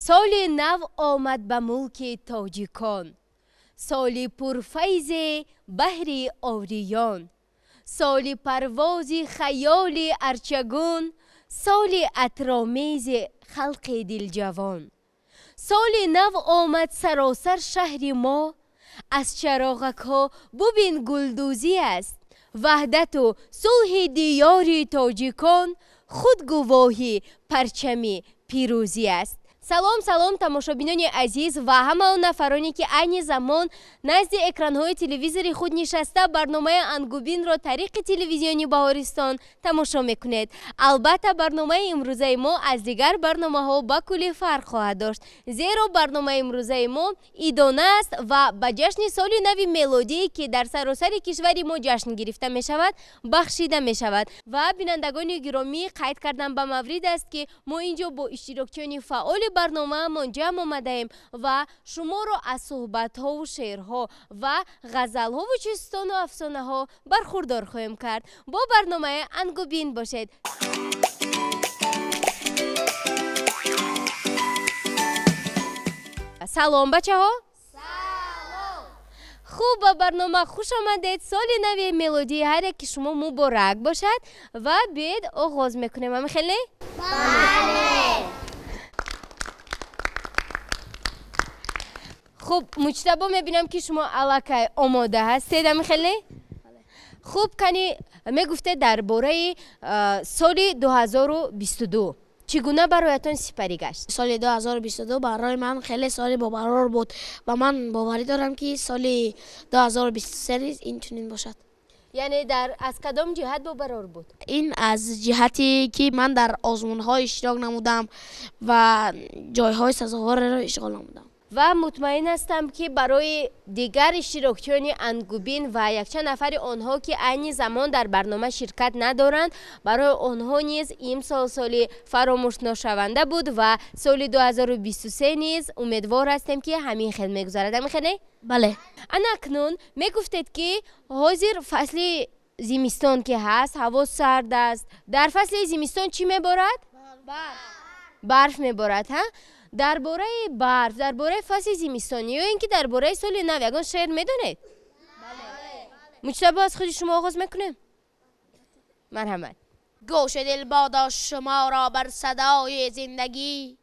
Соли нав омад ба мулки тоҷикон, соли пурфайзе баҳри ориён, соли парвози хаёли арчагун, соли атромези халқи дилҷавон. Соли нав омад саросар шаҳри мо, аз чароғакҳо бубин гулдӯзӣ аст. Ваҳдату сулҳи диёри тоҷикон, худ гувоҳи парчами пирӯзӣ аст. Салом, салом, тамошобинони азиз ва ҳама он нафароне, ки айни замон назди экранҳои телевизори худ нишаста барномаи Ангубинро тариқи телевизиони Баҳористон тамошо мекунед. Албатта, барномаи имрӯзаи мо аз дигар барномаҳо ба куллӣ фарқ хоҳад дошт, зеро барномаи имрӯзаи мо идона аст ва ба ҷашни соли нави мелодӣ, ки дар саросари кишвари мо ҷашн гирифта мешавад, бахшида мешавад. Ва бинандагони гиромӣ, қайд кардан ба маврид аст, ки мо ин ҷо бо иштирокчиёни фаъоли барномаамон ҷамъ омадаем ва шуморо аз суҳбатҳову шеърҳо ва ғазалҳову чистону афсонаҳо бархурдор хоҳем кард. Бо барномаи Ангубин бошед. Салом, бачаҳо. Салом. Хуб, ба барнома хуш омадед. Соли нави мелодии ҳар яки шумо муборак бошад ва биед оғоз мекунем. Ами хеле? Бале. Хуб, Муҷтабо, мебинам, ки шумо аллакай омода ҳастед, ами хеле? Хуб, кани мегуфтед дар бораи соли 2022 чӣ гуна бароятон сипарӣ гашт? Соли 2022 барои ман хеле соли бобарор буд ва ман боварӣ дорам, ки соли 2023 низ инчунин бошад. Яъне аз кадом ҷиҳат бобарор буд? Ин аз ҷиҳате, ки ман дар озмунҳо иштирок намудам ва ҷойҳои сазоворро ишғол намудам. Ва мутмаин ҳастам, ки барои дигар иштирокчиёни Ангубин ва якчанд нафари онҳо, ки айни замон дар барнома ширкат надоранд, барои онҳо низ имсол соли фаромӯшношаванда буд ва соли 2023 низ умедвор ҳастем, ки ҳамин хел мегузарад. Ҳамин хел не? Бале. Ана акнун мегуфтед, ки ҳозир фасли зимистон ки ҳаст, ҳаво сард аст. Дар фасли зимистон чӣ меборад? Барф меборад, ҳа? Дар бораи барф, дар бораи фасли зимистон ё ин ки дар бораи соли нав ягон шеър медонед? Муҷтабо, аз худи шумо оғоз мекунем. Марҳамат. Гӯши дил бодо шуморо бар садои зиндагӣ,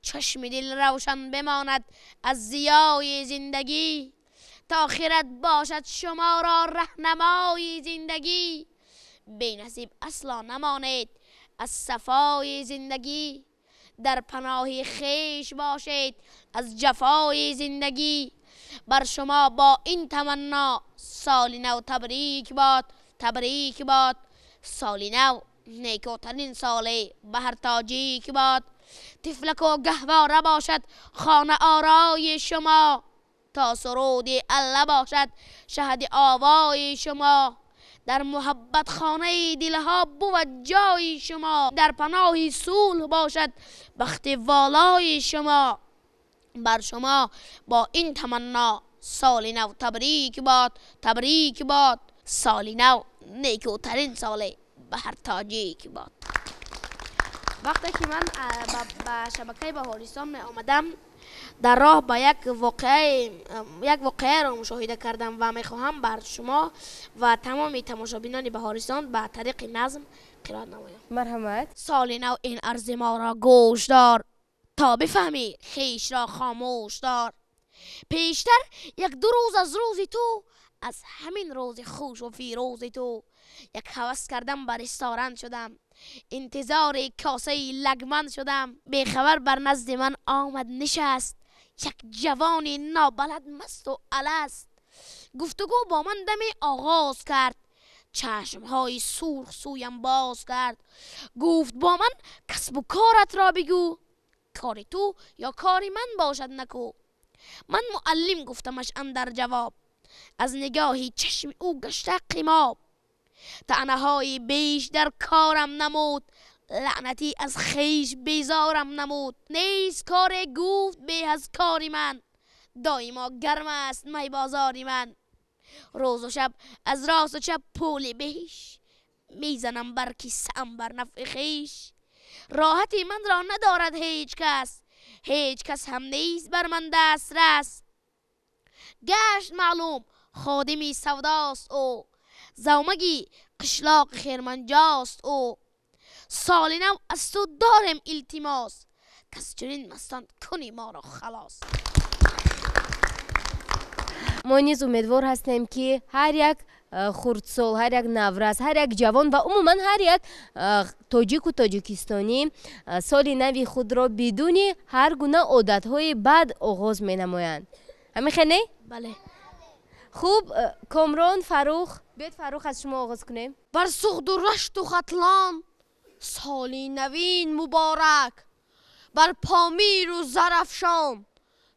чашми дил равшан бимонад аз зиёи зиндагӣ, то хирад бошад шуморо раҳнамои зиндагӣ, бенасиб асло намонед аз сафои зиндагӣ, дар паноҳи хеш бошед аз ҷафои зиндагӣ. Бар шумо бо ин таманно соли нав табрик бод, табрик бод. Соли нав некӯтарин соле ба ҳар тоҷик бод. Тифлаку гаҳвора бошад хона орои шумо, то суруди алла бошад шаҳди овои шумо. Дар муҳаббатхонаи дилҳо бувад ҷои шумо, дар паноҳи сулҳ бошад бахти волои шумо. Бар шумо бо ин таманно соли нав табрик бод, табрик бод. Соли нав некӯтарин соле ба ҳар тоҷик бод. Вақте ки ман ба шабакаи Баҳористон меомадам, дар роҳ ба як воқеаро мушоҳида кардам ва мехоҳам бар шумо ва тамоми тамошобинони Баҳористон ба тариқи назм қироат намоям. Марҳамат. Соли нав ин арзи моро гӯш дор, то бифаҳмӣ хешро хомӯш дор. Пештар як ду рӯз аз рӯзи ту, аз ҳамин рӯзи хушу фирӯзи ту, як ҳавас кардам ба ресторан шудам, интизори косаи лагман шудам. Бехабар бар назди ман омад нишаст як ҷавони нобалад масту аласт. Гуфтугӯ бо ман даме оғоз кард, чашмҳои сурх сӯям боз кард. Гуфт бо ман касбу коратро бигӯ, кори ту ё кори ман бошад накӯ. Ман муаллим гуфтамаш андар ҷавоб, аз нигоҳи чашми ӯ гашта қимоб. Таънаҳои беш дар корам намуд, лаънатӣ аз хеш безорам намуд. Нест коре гуфт беҳ аз кори ман, доимо гарм аст майбозори ман. Рӯзу шаб аз росту чап пули беш мезанам бар кисаам бар нафъи хеш. Роҳати манро надорад ҳеҷ кас, Ҳеҷ кас ҳам нест бар ман дастрас. Гашт маълум ходими савдост ӯ, завмаги қишлоқи хирманҷост ӯ. Соли нав аз ту дорем илтимос, кас чунин мастон куни моро халос. Мо низ умедвор ҳастем, ки ҳар як хурдсол, ҳар як наврас, ҳар як ҷавон ва умуман ҳар як тоҷику тоҷикистонӣ соли нави худро бидуни ҳар гуна одатҳои бад оғоз менамоянд. Ҳамин хел не? Бале. Хуб, Комрон, Фаррух, биёед Фаррух аз шумо оғоз кунем. Бар Суғду Рашту Хатлон соли навин муборак, бар Помиру Зарафшон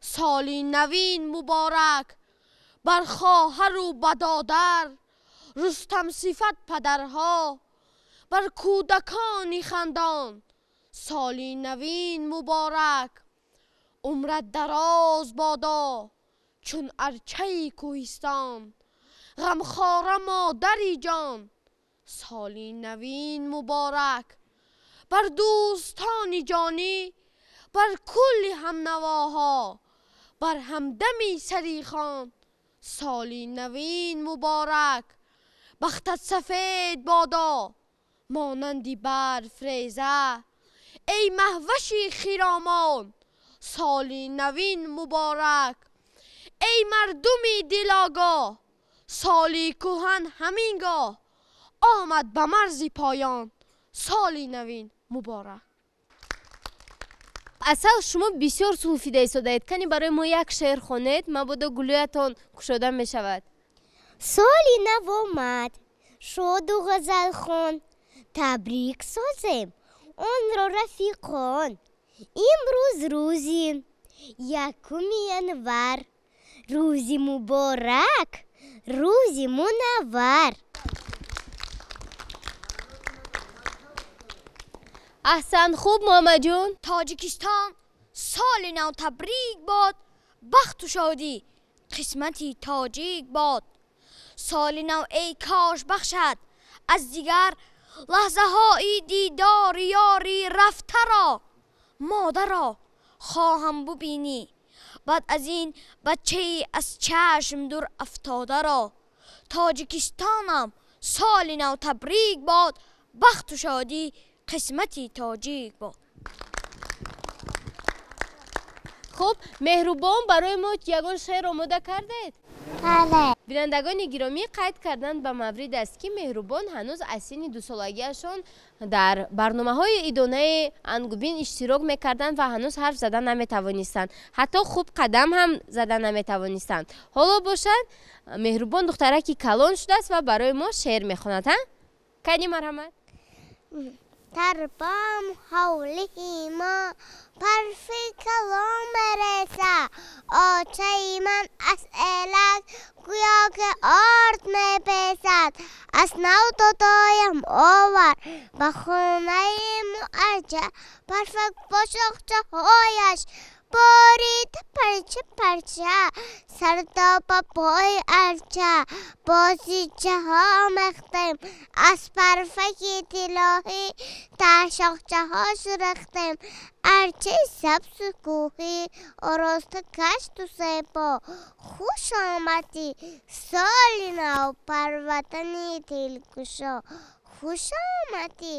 соли навин муборак, бар хоҳару бадодар рустамсифат падарҳо, бар кӯдакони хандон соли навин муборак. Умрат дароз бодо чун арчаи кӯҳистон, ғамхора модари ҷон соли навин муборак. Бар дӯстони ҷонӣ, бар кулли ҳамнавоҳо, бар ҳамдами сарихон соли навин муборак. Бахтат сафед бодо монанди барф реза, эй маҳваши хиромон соли навин муборак. Эй мардуми дилогоҳ соли кӯҳан ҳамин гоҳ омад ба марзи поён соли навин муборак. Асал, шумо бисёр сулфида истодаед. Кани барои мо як шеър хонед, мабодо гулӯятон кушода мешавад. Соли нав омад, шоду ғазалхон, табрик созем онро рафиқон. Имрӯз рӯзи 1 январ, рӯзи муборак, рӯзи мунаввар. Аҳсан. Хуб, Муҳаммадҷон. Тоҷикистон соли нав табрик бод, бахту шодӣ қисмати тоҷик бод. Соли нав эй кош бахшад аз дигар лаҳзаҳои дидори ёри рафтаро, модаро хоҳам бубинӣ, баъд аз ин бачаи аз чашм дур афтодаро. Тоҷикистонам соли нав табрик бод, бахту шодӣ қисмати тоҷик бод. Хуб, Меҳрубон, барои мо ягон шеър омода кардед? Бале. Бинандагони гиромӣ, қайд кардан ба маврид аст, ки Меҳрубон ҳанӯз аз синни дусолагиашон дар барномаҳои идонаи ангубин иштирок мекарданд ва ҳанӯз ҳарф зада наметавонистанд, ҳатто хуб қадам ҳам зада наметавонистанд. Ҳоло бошад, Меҳрубон духтараки калон шудааст ва барои мо шеър мехонад. Ҳа, кани марҳамат. Тарбом ҳавлии мо барфи калон мереза, очаи ман аз элак гӯё ки орд мепезад. Аз нав додоям овар ба хонаи мо арча, барфак бо шохчаҳояш борида парча парча, сар то ба пои арча бозичаҳо омехтем, аз барфаки тиллоҳӣ дар шохчаҳо сурехтем. Арчаи сабзу кӯҳӣ ороста гашту зебо, хуш омадӣ соли нав бар ватани дилкушо, хуш омадӣ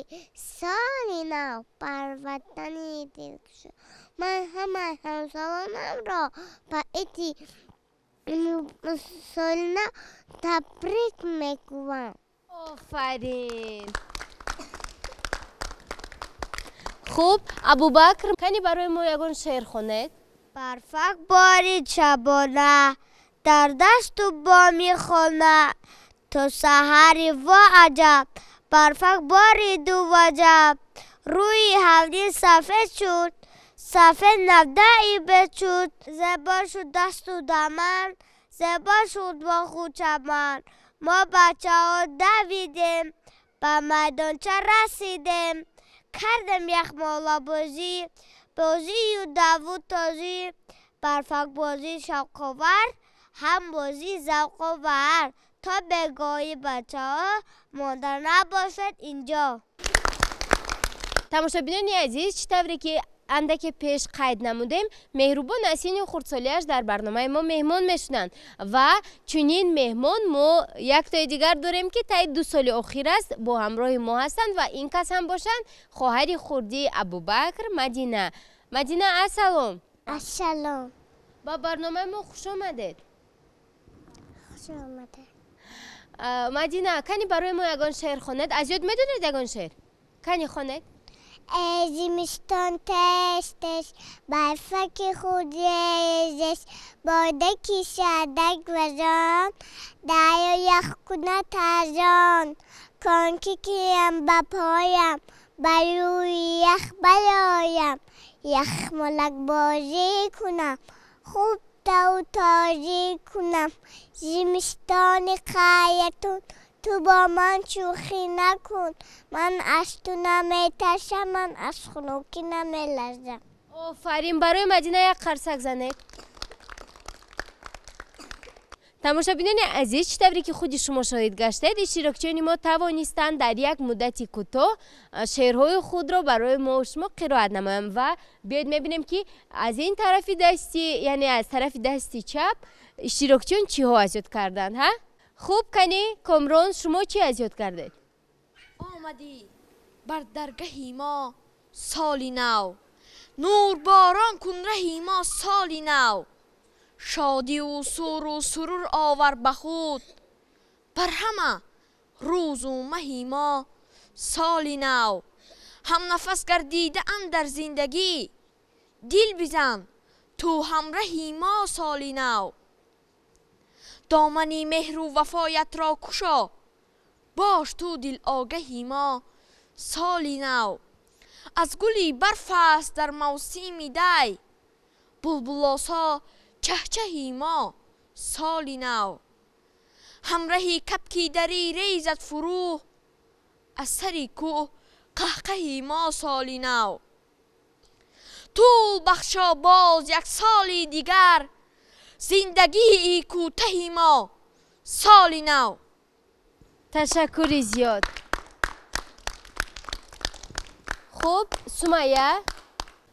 соли нав бар ватани дилкушо. Ман ҳамаи ҳамсолонамро ба иди соли нав табрик мекунам. Офарин. Хуб, Абубакр, кани барои мо ягон шеър хонед? Барфак борид шабона дар дашту боми хона, то саҳари во аҷаб барфак бориду ваҷаб. Рӯи ҳавлӣ сафед шуд, сафед навдаи бед шуд, зебо шуд дасту даман, зебо шуд боғу чаман. Мо бачаҳо давидем, ба майдонча расидем, кардем яхмолабозӣ, бозию даву тозӣ, барфакбозӣ шавқовар, ҳам бозӣ завқовар. То бегоҳи бачаҳо монда набошад инҷо. Тамошобинони азиз, чӣ тавре ки Андаке пеш қайд намудем, Меҳрубон аз синни хурдсолиаш дар барномаи мо меҳмон мешуданд ва чунин меҳмон мо яктои дигар дорем, ки таи 2 соли охир аст бо ҳамроҳи мо ҳастанд ва ин кас ҳам бошанд хоҳари хурдии Абубакр, Мадина. Мадина, ассалом. Ассалом. Ба барномаи мо хуш омадед. Хуш омадед. Мадина, кани барои мо ягон шеър хонед? Аз ёд медонед ягон шеър? Кани хонед? Эй зимистон тез тез, барфаки худ резеш, бодаки шадак вазон, дарё ях кунад тарзон. Конки киям ба поям, ба рӯи ях бароям, яхмолакбозӣ кунам, хуб таву тозӣ кунам. Зимистони қаятун, ту бо ман шӯхӣ накун, ман аз ту наметарсам, ман аз хунукӣ намеларзам. Офарин, барои Мадина як қарсак занед. Тамошобинони азиз, чӣ тавре ки худи шумо шоҳид гаштед, иштирокчиёни мо тавонистанд дар як муддати кӯтоҳ шеърҳои худро барои мо шумо қироат намоянд ва биёед мебинем, ки аз ин тарафи дасти, яъне аз тарафи дасти чап иштирокчиён чиҳо аз ёд карданд, ҳа? Хуб, кани Комрон, шумо чӣ аз ёд кардед? Омадӣ бар даргаҳи мо соли нав, нурборон кун раҳи мо соли нав, шодиву суру сурур овар ба худ, бар ҳама рӯзу маҳи мо соли нав. Ҳамнафас гардида андар зиндагӣ, дил бизан ту ҳамраҳи мо соли нав. Домани меҳру вафоятро кушо, бош ту дилогаҳи мо соли нав. Аз гули барф аст дар мавсими дай, булбулосо чаҳчаҳи мо соли нав. Ҳамраҳи кабки дарӣ резад фурӯ, аз сари кӯҳ қаҳқаҳи мо соли нав. Тул бахшо боз як соли дигар, зиндагии кӯтаҳи мо соли нав. Ташаккури зиёд. Хуб, Сумайя,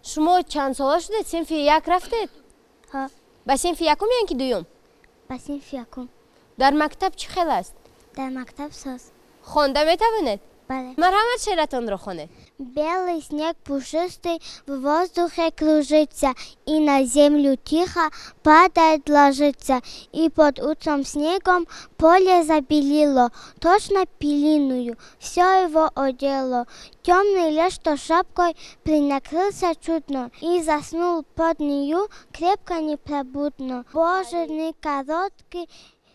шумо чанд сола шудед? Синфи як рафтед? Ҳа. Ба синфи якум ё ин ки дуюм? Ба синфи якум. Дар мактаб чӣ хел аст? Дар мактаб соз. Хонда метавонед? Бале. Марҳамат, шеъратонро хонед. Белый снег пушистый в воздухе кружится и на землю тихо падает, ложится. И под утром снегом поле забелило, точно пилиную все его одело. Темный лес, что шапкой принакрылся чудно и заснул под нею крепко непробудно. Боже, дни короткие,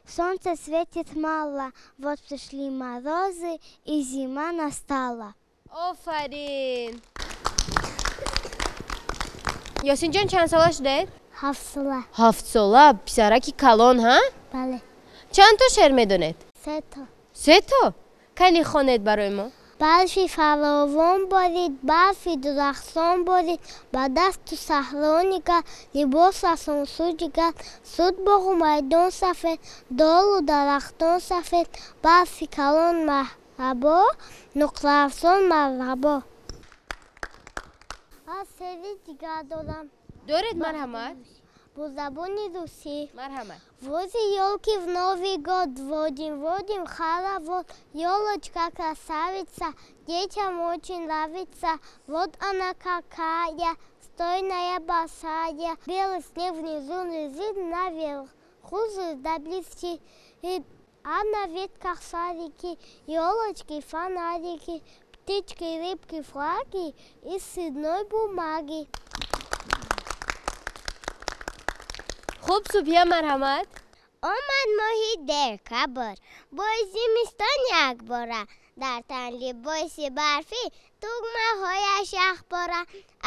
солнце светит мало, вот пришли морозы и зима настала. Офарин! Ёсинҷон, чанд сола шудед? 7 сола. 7 сола, писараки калон, ҳа? Бале. Чанд то шеър медонед? 3 то. 3 то? Кани хонед барои мо? Барфи фаровон борид, барфи дурахшон борид, ба дасту саҳро нигар, либос асонсу ҷигар, суд боғу майдон сафед, долу дарахтон сафед, барфи калон марҳабо, нуқраафзон марҳабо. Аз сери дигар дорам. Доред, марҳамат? Бо забони русӣ. Марҳамат. Возле елки в Новый год водим, водим хоровод. Елочка красавица, детям очень нравится. Вот она какая, стройная, большая. Белый снег внизу лежит наверх, звезда блестит. А на ветках шарики, елочки, фонарики, птички, рыбки, флаги из цветной бумаги. Хуб, Субҳия, марҳамат. Омад моҳи декабр, бо зимистон якбора, дар тан либоси барфӣ, тугмаҳояш яхпора,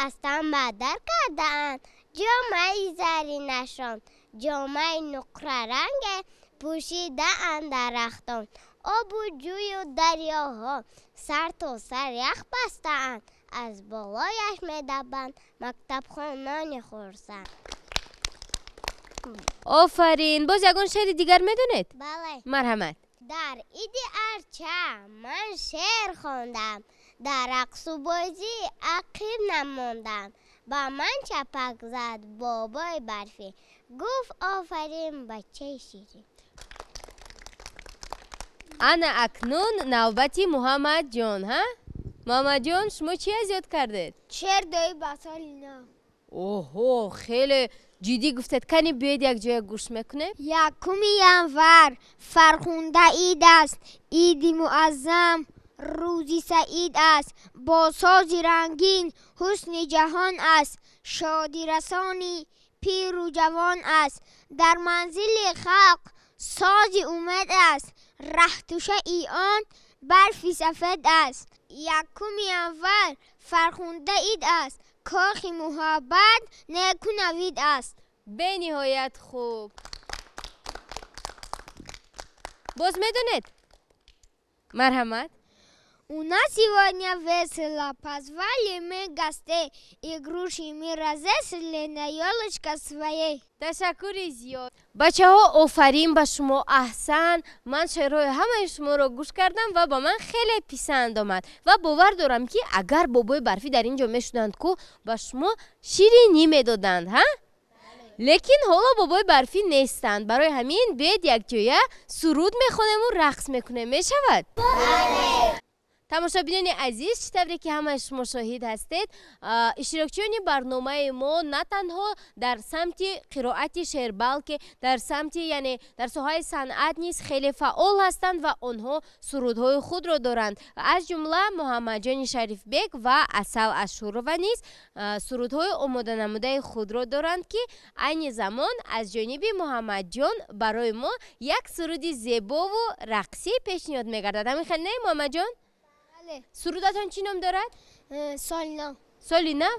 аз тан ба дар кардаанд ҷомаи заринашон, ҷомаи нуқраранге пӯшидаанд дарахтон, обу ҷӯю дарёҳо сар то сар ях бастаанд, аз болояш медабанд мактабхонони хурсанд. Офарин! Боз ягон шеъри дигар медонед? Бале. Марҳамат. Дар иди арча ман шеър хондам, дар рақсу бозӣ ақиб намондам, Ба ман чапак зад бобои барфӣ, гуфт офарин бачаи ширин. Ана акнун навбати Муҳаммадҷон, ҳа? Муҳаммадҷон, шумо чӣ аз ёд кардед? Шеър дои ба соли нав. Оҳо, хеле ҷиддӣ гуфтед. Кани биёед якҷоя гӯш мекунем. 1 январ фархунда ид аст, иди муаззам рӯзи саид аст, бо сози рангин ҳусни ҷаҳон аст, шодирасони пиру ҷавон аст, дар манзили халқ сози умед аст, раҳтушаи он барфи сафед аст. 1 январ фархунда ид аст, кохи муҳаббат неку навид аст. Бениҳоят хуб. Боз медонед? Марҳамат. У нас сегодня весело, позвали мы гостей, игрушки мы развесили на елочка своей. Ташаккури зиёд. Бачаҳо, офарин ба шумо, аҳсан. Ман шеърҳои ҳамаи шуморо гӯш кардам ва ба ман хеле писанд омад. Ва бовар дорам, ки агар бобои барфӣ дар ин ҷо мешуданд, ку ба шумо ширинӣ медоданд, ҳа? Лекин ҳоло бобои барфӣ нестанд. Барои ҳамин биёед якҷоя суруд мехонему рақс мекунем. Мешавад? Бале. Тамошобинони азиз, чӣ тавре ки ҳамаи шумо шоҳид ҳастед, иштирокчиёни барномаи мо на танҳо дар самти қироати шеър, балки дар самти, яъне дар соҳаи санъат низ хеле фаъол ҳастанд ва онҳо сурудҳои худро доранд. Аз ҷумла Муҳаммадҷони Шарифбек ва Асал Ашурова низ сурудҳои омоданамудаи худро доранд, ки айни замон аз ҷониби Муҳаммадҷон барои мо як суруди зебову рақсӣ пешниҳод мегардад. Ҳамин хел не, Муҳаммадҷон? Сурудатон чӣ ном дорад? Соли нав. Соли нав?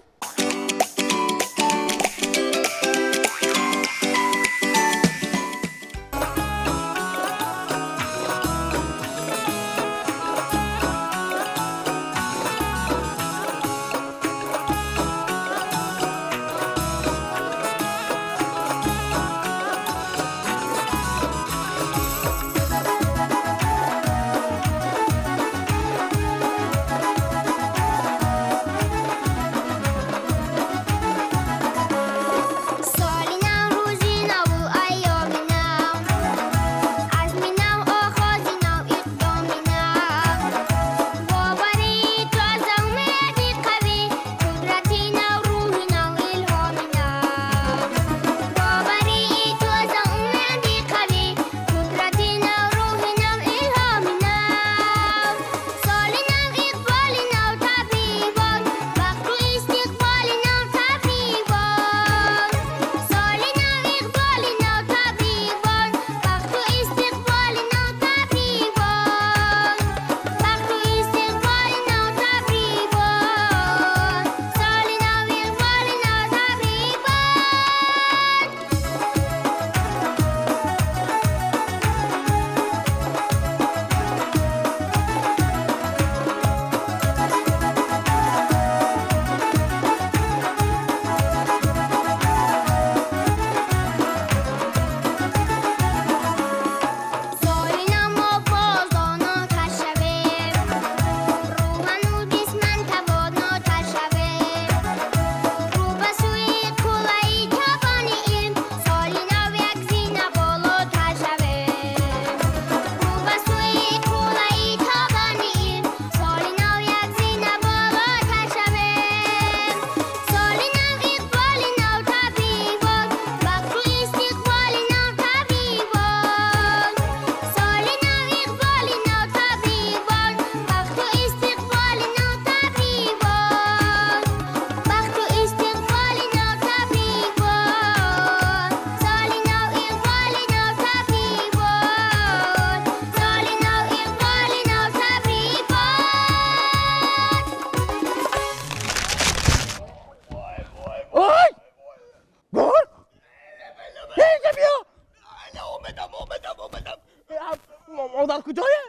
Модар куҷое?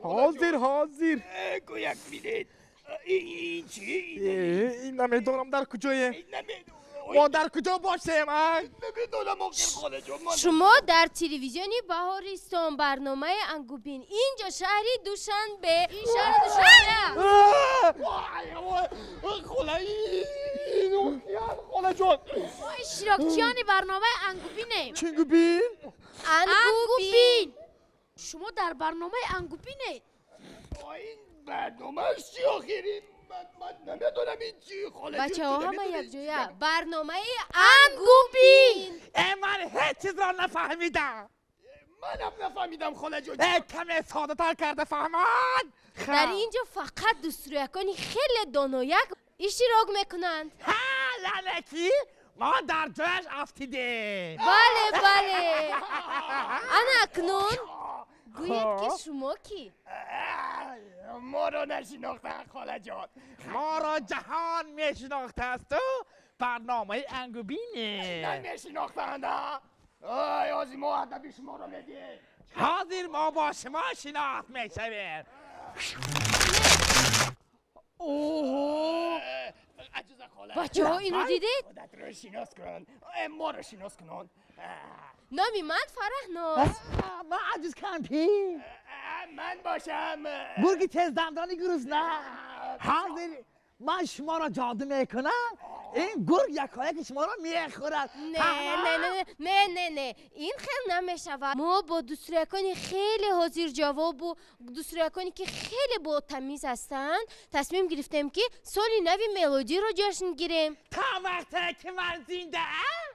Ҳозир, ҳозир. Як минут. Ин чӣ? Ин намедонам дар куҷое. Намедонам. Мо дар куҷо бошем? Намедонам охир холаҷон. Шумо дар телевизиони Баҳористон, барномаи Ангубин. Инҷо шаҳри Душанбе. Ин шаҳри Душанбе. Холаҷон. Мо иштирокчиёни барномаи Ангубинем. Чингубин? Ангубин. Шумо дар барномаи Ангубинед. Ин барнома чӣ охир? Ман намедонам ин чӣ холаҷон. Бачаҳо ҳама якҷоя. Барномаи Ангубин. Ман ҳеҷ чизро нафаҳмидам. Манам нафаҳмидам холаҷон. Каме соддатар карда фаҳмон. Дар ин ҷо фақат дӯстрӯякони хеле донояк иштирок мекунанд. Ҳа, яъне ки мо дар ҷояш афтидем. Бале, бале. Ана акнун гӯед ки шумо кӣ? Моро нашинохтанд холаҷон. Моро ҷаҳон мешинохтааст-у барномаи Ангубине. Намешинохтанд. Ой, ҳозир мо адаби шуморо медиҳем. Ҳозир мо бо шумо шинохт мешавем. Бачаҳо инро дидед? Худатро шинос кун, моро шинос кунон. Номи ман Фараҳноз. Ман Аҷуз Кампи. Ман бошам гурги тездандони гурусна. Ҳозир ман шуморо ҷоду мекунам, ин гург якояки шуморо мехӯрад. Не, не, не, не, не, ин хел намешавад. Мо бо дӯстрӯякони хеле ҳозирҷавобу дӯстрӯяконе ки хеле ботамиз ҳастанд тасмим гирифтем ки соли нави мелодиро ҷашн гирем. То вақте ки ман зиндаам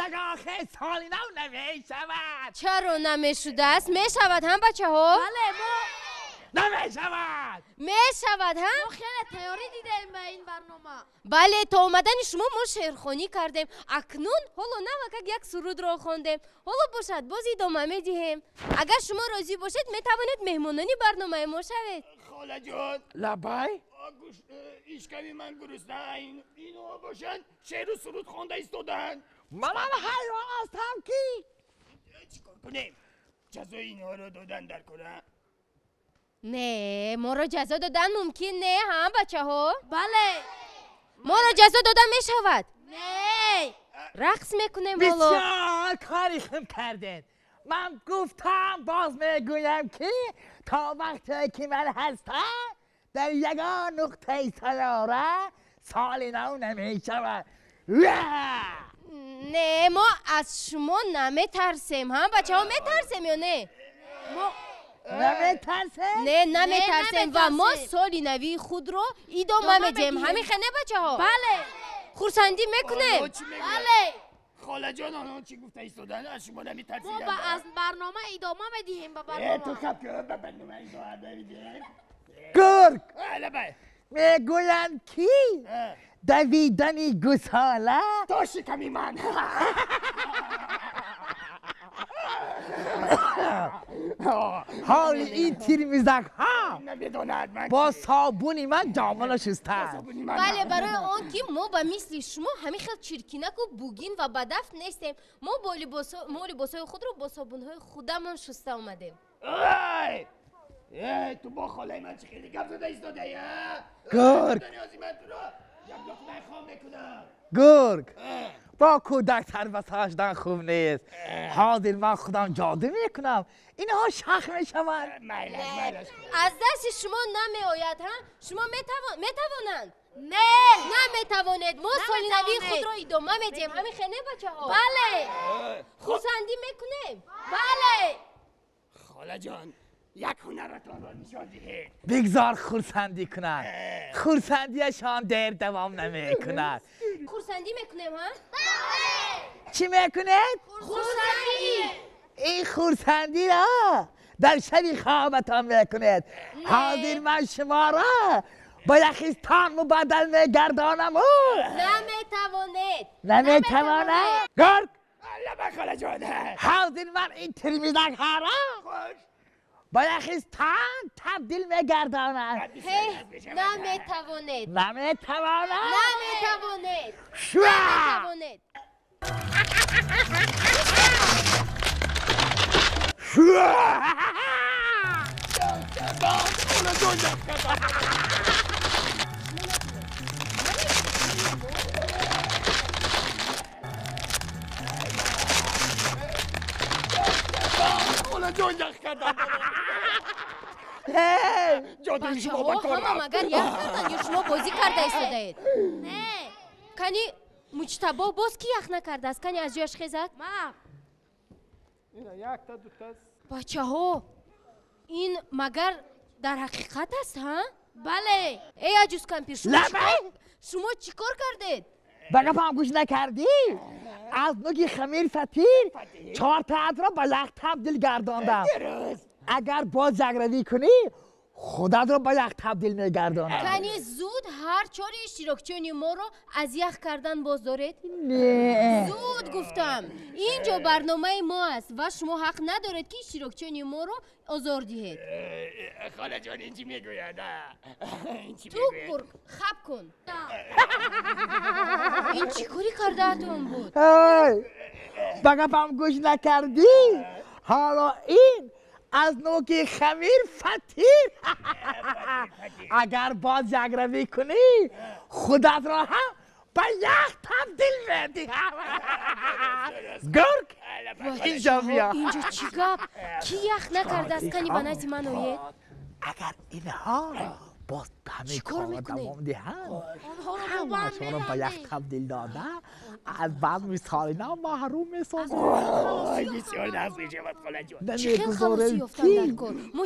ягон хел соли нав намешавад. Чаро намешудааст? Мешавад ҳам бачаҳо? Бале, мо намешавад. Мешавад ҳам? Мо хеле тайёрӣ дидаем ба ин барнома. Бале, то омадани шумо мо шеърхонӣ кардем. Акнун ҳоло навакак як сурудро хондем. Ҳоло бошад боз идома медиҳем. Агар шумо розӣ бошед, метавонед меҳмонони барномаи мо шавед. Холаҷон. Лабай. Ишками ман гурусна. Инҳо бошанд шеъру суруд хонда истодаанд. Манам ҳайрон ҳастам ки чӣ кор кунем? Ҷазои инҳоро додан дар кора? Не, моро ҷазо додан мумкин не, ҳа бачаҳо? Бале. Моро ҷазо дода мешавад? Не. Рақс мекунем ҳоло. Бисёр кори хуб кардед. Ман гуфтам, боз мегӯям ки то вақте ки ман ҳастам дар ягон нуқтаи сайёра соли нав намешавад. Не, мо аз шумо наметарсем, ҳа бачаҳо? Метарсем ё не? Мо наметарсем? Не, наметарсем ва мо соли навии худро идома медиҳем. Ҳамин хел не бачаҳо? Бале. Хурсандӣ мекунем? Бале. Холаҷон, онҳо чӣ гуфта истодаанд? Аз шумо наметарсиданд. Мо аз барнома идома медиҳем ба барнома. Ту хаб ки ба барнома идома медиҳем. Гург лабай. Мегӯянд ки давидани гусола то шиками ман. Ҳоли ин тирмизакҳо намедонад ман бо собуни ман ҷомаро шустанд. Бале, барои он ки мо ба мисли шумо ҳамин хел чиркинаку бугин ва бадафт нестем. Мо либосҳои худро бо собунҳои худамон шуста омадем. Эй, ту бо холаи ман чӣ хеле гап зада истодаӣ? Гург. Ман туро як луқмаи хом мекунам. Гург, бо кӯдак сарбасар шудан хуб нест. Ҳозир ман худам ҷоду мекунам, инҳо шах мешаванд. Аз дасти шумо намеояд, ҳа? Шумо метавонанд? Не. Наметавонед. Мо соли навии худро идома медиҳем. Ҳамин хел не бачаҳо? Бале. Хурсандӣ мекунем? Бале. Холаҷон, як ҳунаратонро нишон диҳед. Бигзор хурсандӣ кунанд. Хурсандиашон дер давом намекунад. Хурсандӣ мекунем, ҳа? Чӣ мекунед? Хурсандӣ. Ин хурсандиро дар шаби хобатон мекунед. Ҳозир ман шуморо ба яхистон мубаддал мегардонам. Наметавонед. Наметавонам? Гург. лабай холаҷон. Ҳозир ман ин тирмизакҳоро ба яхистон табдил мегардонам. Наметавонед. Наметавонам? Наметавонед. Шуа! Наметавонед. Шуа! кардам. Ҷодуи шумо ба кор ҳама магар ях карданд ё шумо бозӣ карда истодаед? Не. Кани Муҷтабо боз ки ях накардааст? Кани аз ҷояш хезад? Ман. Якта дута. Бачаҳо, ин магар дар ҳақиқат аст, ҳа? Бале. Эй аҷуз кампир, шумо чӣ кор кардед? Ба гапам гӯш накардӣ? Аз нуги хамир фатир чортаатро ба ях табдил гардондам. Агар боз якравӣ кунӣ, худатро ба ях табдил мегардонам. Кани зуд ҳар чори иштирокчиёни моро аз ях кардан боз доред? Не. Зуд гуфтам. Ин ҷо барномаи мо аст ва шумо ҳақ надоред, ки иштирокчиёни моро озор диҳед. Холаҷон, ин чӣ мегӯяд? Ту гург, хаб кун. Ин чӣ корӣ кардаатон буд? Ба гапам гӯш накардӣ? Ҳоло ин аз нуки хамир фатир. Агар боз якравӣ кунӣ, худатро ҳам ба ях табдил медиҳам. Гург, инҷо биё. Инҷо чӣ гап? Кӣ ях накардааст? Кани ба назди ман оед. Агар инҳо боз ҳамин корро давом диҳанд, ҳамашонро ба ях табдил дода, аз базми соли нав маҳрум месозам. Бисёр нағз мешавад, холаҷон. Намегузорем, ки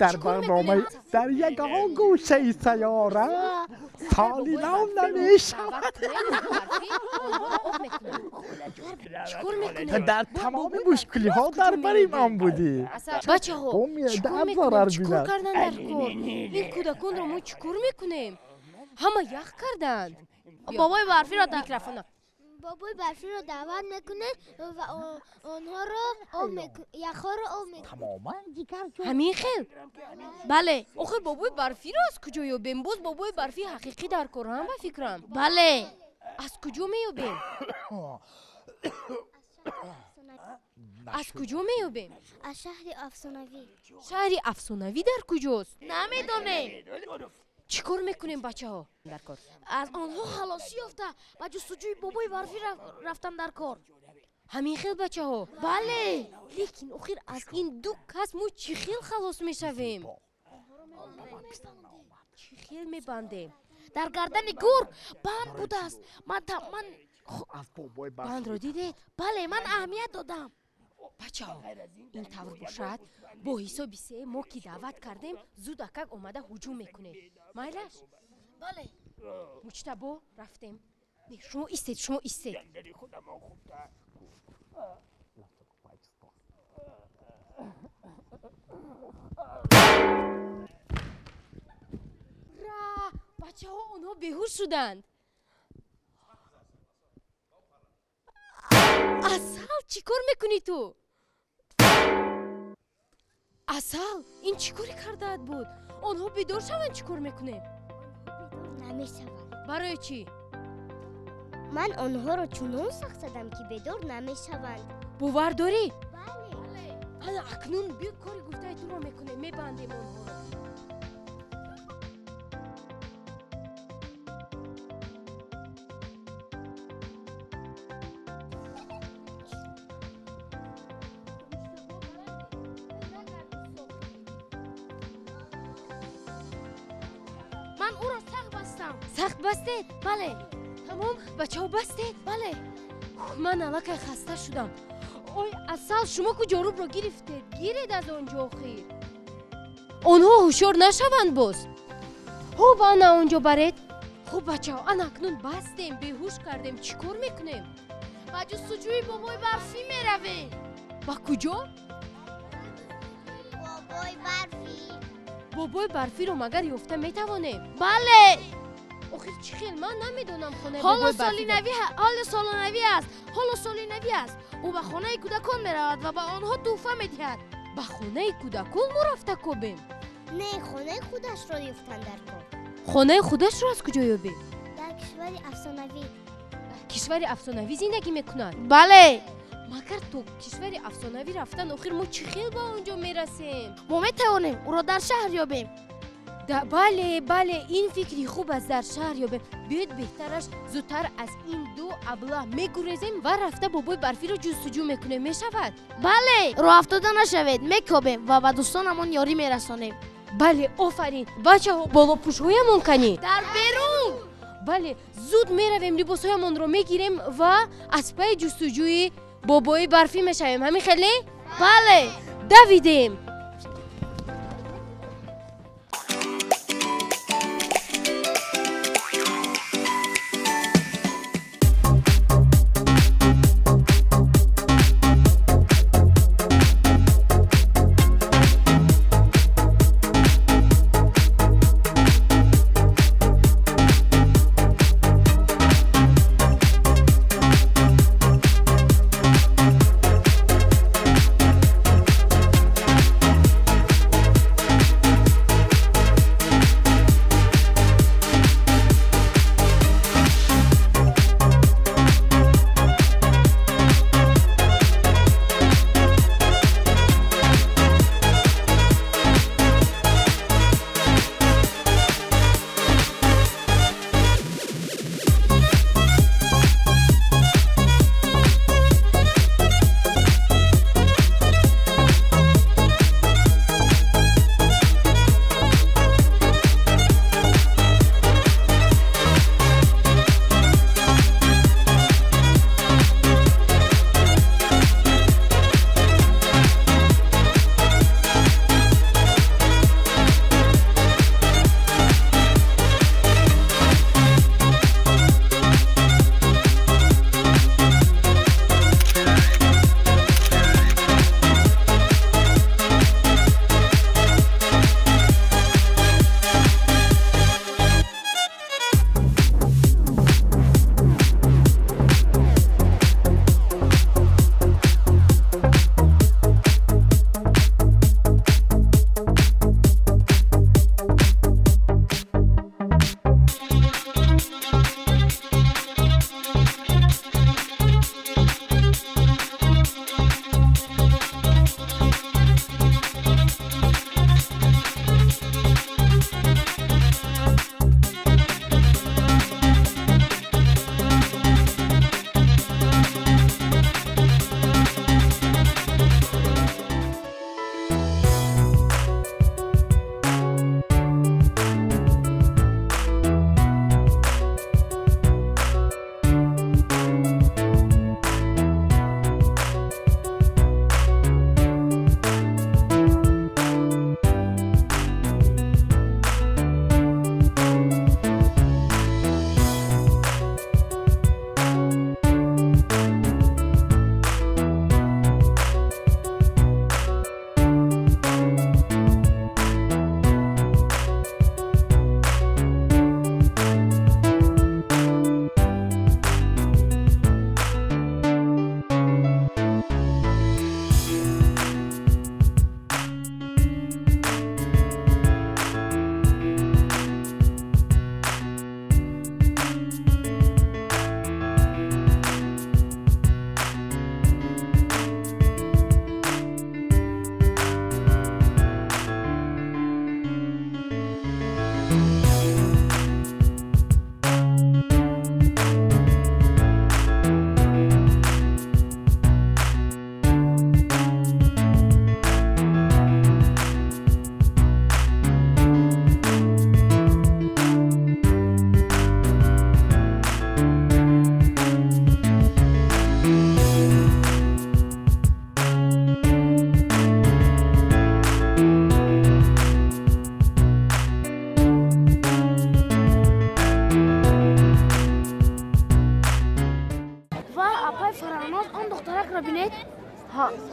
дар барномаи дар ягон гӯшаи сайёра соли нав намешавад. Дар тамоми мушкилиҳо дар бари ман будӣ. Бачаҳо, чӣ кор мекунем? Чӣ кор кардан дар кор? Ин кӯдаконро мо чӣ кор мекунем? Ҳама ях карданд. Бобои барфиро микрофона. Бобои барфиро даъват мекунед ва онҳоро яхҳоро об мекунед. Тамоман дигар ҷо. Ҳамин хел? Бале. Охир бобои барфиро аз куҷо ёбем? Боз бобои барфи ҳақиқӣ дар кор, ҳам ба фикрам. Бале. Аз куҷо меёбем? Аз куҷо меёбем? Аз шаҳри афсонавӣ. Шаҳри афсонавӣ дар куҷост? Намедонем. Чӣ кор мекунем, бачаҳо? Дар кор. Аз онҳо халосӣ ёфта ба ҷустуҷӯи бобои барфӣ рафтан дар кор. Ҳамин хел, бачаҳо? Бале. Лекин охир аз ин ду кас мо чӣ хел халос мешавем? Чӣ хел мебандем? Дар гардани гург банд будааст. Ман бандро дидед? Бале, ман аҳамият додам. Бачаҳо, ин тавр бошад, бо ҳисоби се мо ки даъват кардем, зуд акак омада ҳуҷум мекунед. Майлаш? Бале. Муҷтабо, рафтем. Не, шумо истед, шумо истед. Ра, бачаҳо, онҳо беҳуш шуданд. Асал, чӣ кор мекунӣ ту? Асал, ин чӣ коре кардаат буд? Онҳо бедор шаванд, чӣ кор мекунем? Намешаванд. Барои чӣ? Ман онҳоро чунон сахт задам, ки бедор намешаванд. Бовар дорӣ? Бале. Ана акнун биё кори гуфтаи туро мекунем, мебандем онҳоро. Ман ӯро сахт бастам. Сахт бастед? Бале. Тамом, бачаҳо, бастед? Бале. Ман аллакай хаста шудам. Ой, Асал, шумо ку ҷорубро гирифтед? Гиред аз он ҷо охир. Онҳо ҳушёр нашаванд боз. Хуб, ана он ҷо баред. Хуб, бачаҳо, ана акнун бастем, беҳуш кардем. Чӣ кор мекунем? Ба ҷустуҷӯи бобои барфӣ меравем. Ба куҷо? Бобои барфӣ. Бобои барфиро магар ёфта метавонем? Бале. Охир чӣ хел? Ман намедонам хонаи Ҳоло бобои соли барфӣ. навӣ, ҳоло соли навӣ аст. Ҳоло соли навӣ аст. Ӯ ба хонаи кӯдакон меравад ва ба онҳо тӯҳфа медиҳад. Ба хонаи кӯдакон мо рафта кобем? Не, хонаи худашро ёфтан дар кор. Хонаи худашро аз куҷо ёбем? Дар кишвари афсонавӣ. Дар кишвари афсонавӣ зиндагӣ мекунад? Бале. Магар то кишвари афсонавӣ рафтан охир мо чӣ хел ба он ҷо мерасем? Мо метавонем ӯро дар шаҳр ёбем. Бале, бале, ин фикри хуб аст, дар шаҳр ёбем. Биёед беҳтараш зудтар аз ин ду абла мегурезем ва рафта бобои барфиро ҷустуҷӯ мекунем. Мешавад? Бале, роҳафтода нашавед, мекобем ва ба дӯстонамон ёрӣ мерасонем. Бале, офарин. Бачаҳо, болопӯшҳоямон канӣ? Дар берун. Бале, зуд меравем, либосҳоямонро мегирем ва аз пайи ҷустуҷӯи бобои барфӣ мешавем. Ҳамин хеле? Бале. Давидем.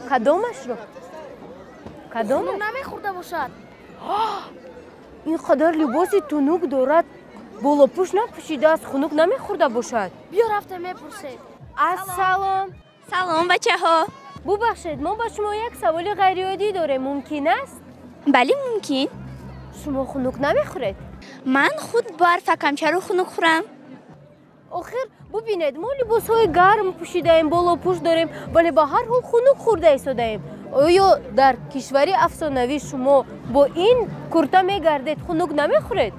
Кадомашро? Кадом? Намехӯрда бошад. Ин қадар либоси тунук дорад, болопӯш напӯшидааст, хунук намехӯрда бошад. Биё рафта мепурсем. Ассалом. Салом, бачаҳо. Бубахшед, мо ба шумо як саволи ғайриоддӣ дорем. Мумкин аст? Бале, мумкин. Шумо хунук намехӯред? Ман худ барфакам, чаро хунук хӯрам? Охир, бубинед, мо либосҳои гарм пӯшидаем, болопӯш дорем, вале ба ҳар ҳол хунук хӯрда истодаем. Оё дар кишвари афсонавӣ шумо бо ин курта мегардед, хунук намехӯред?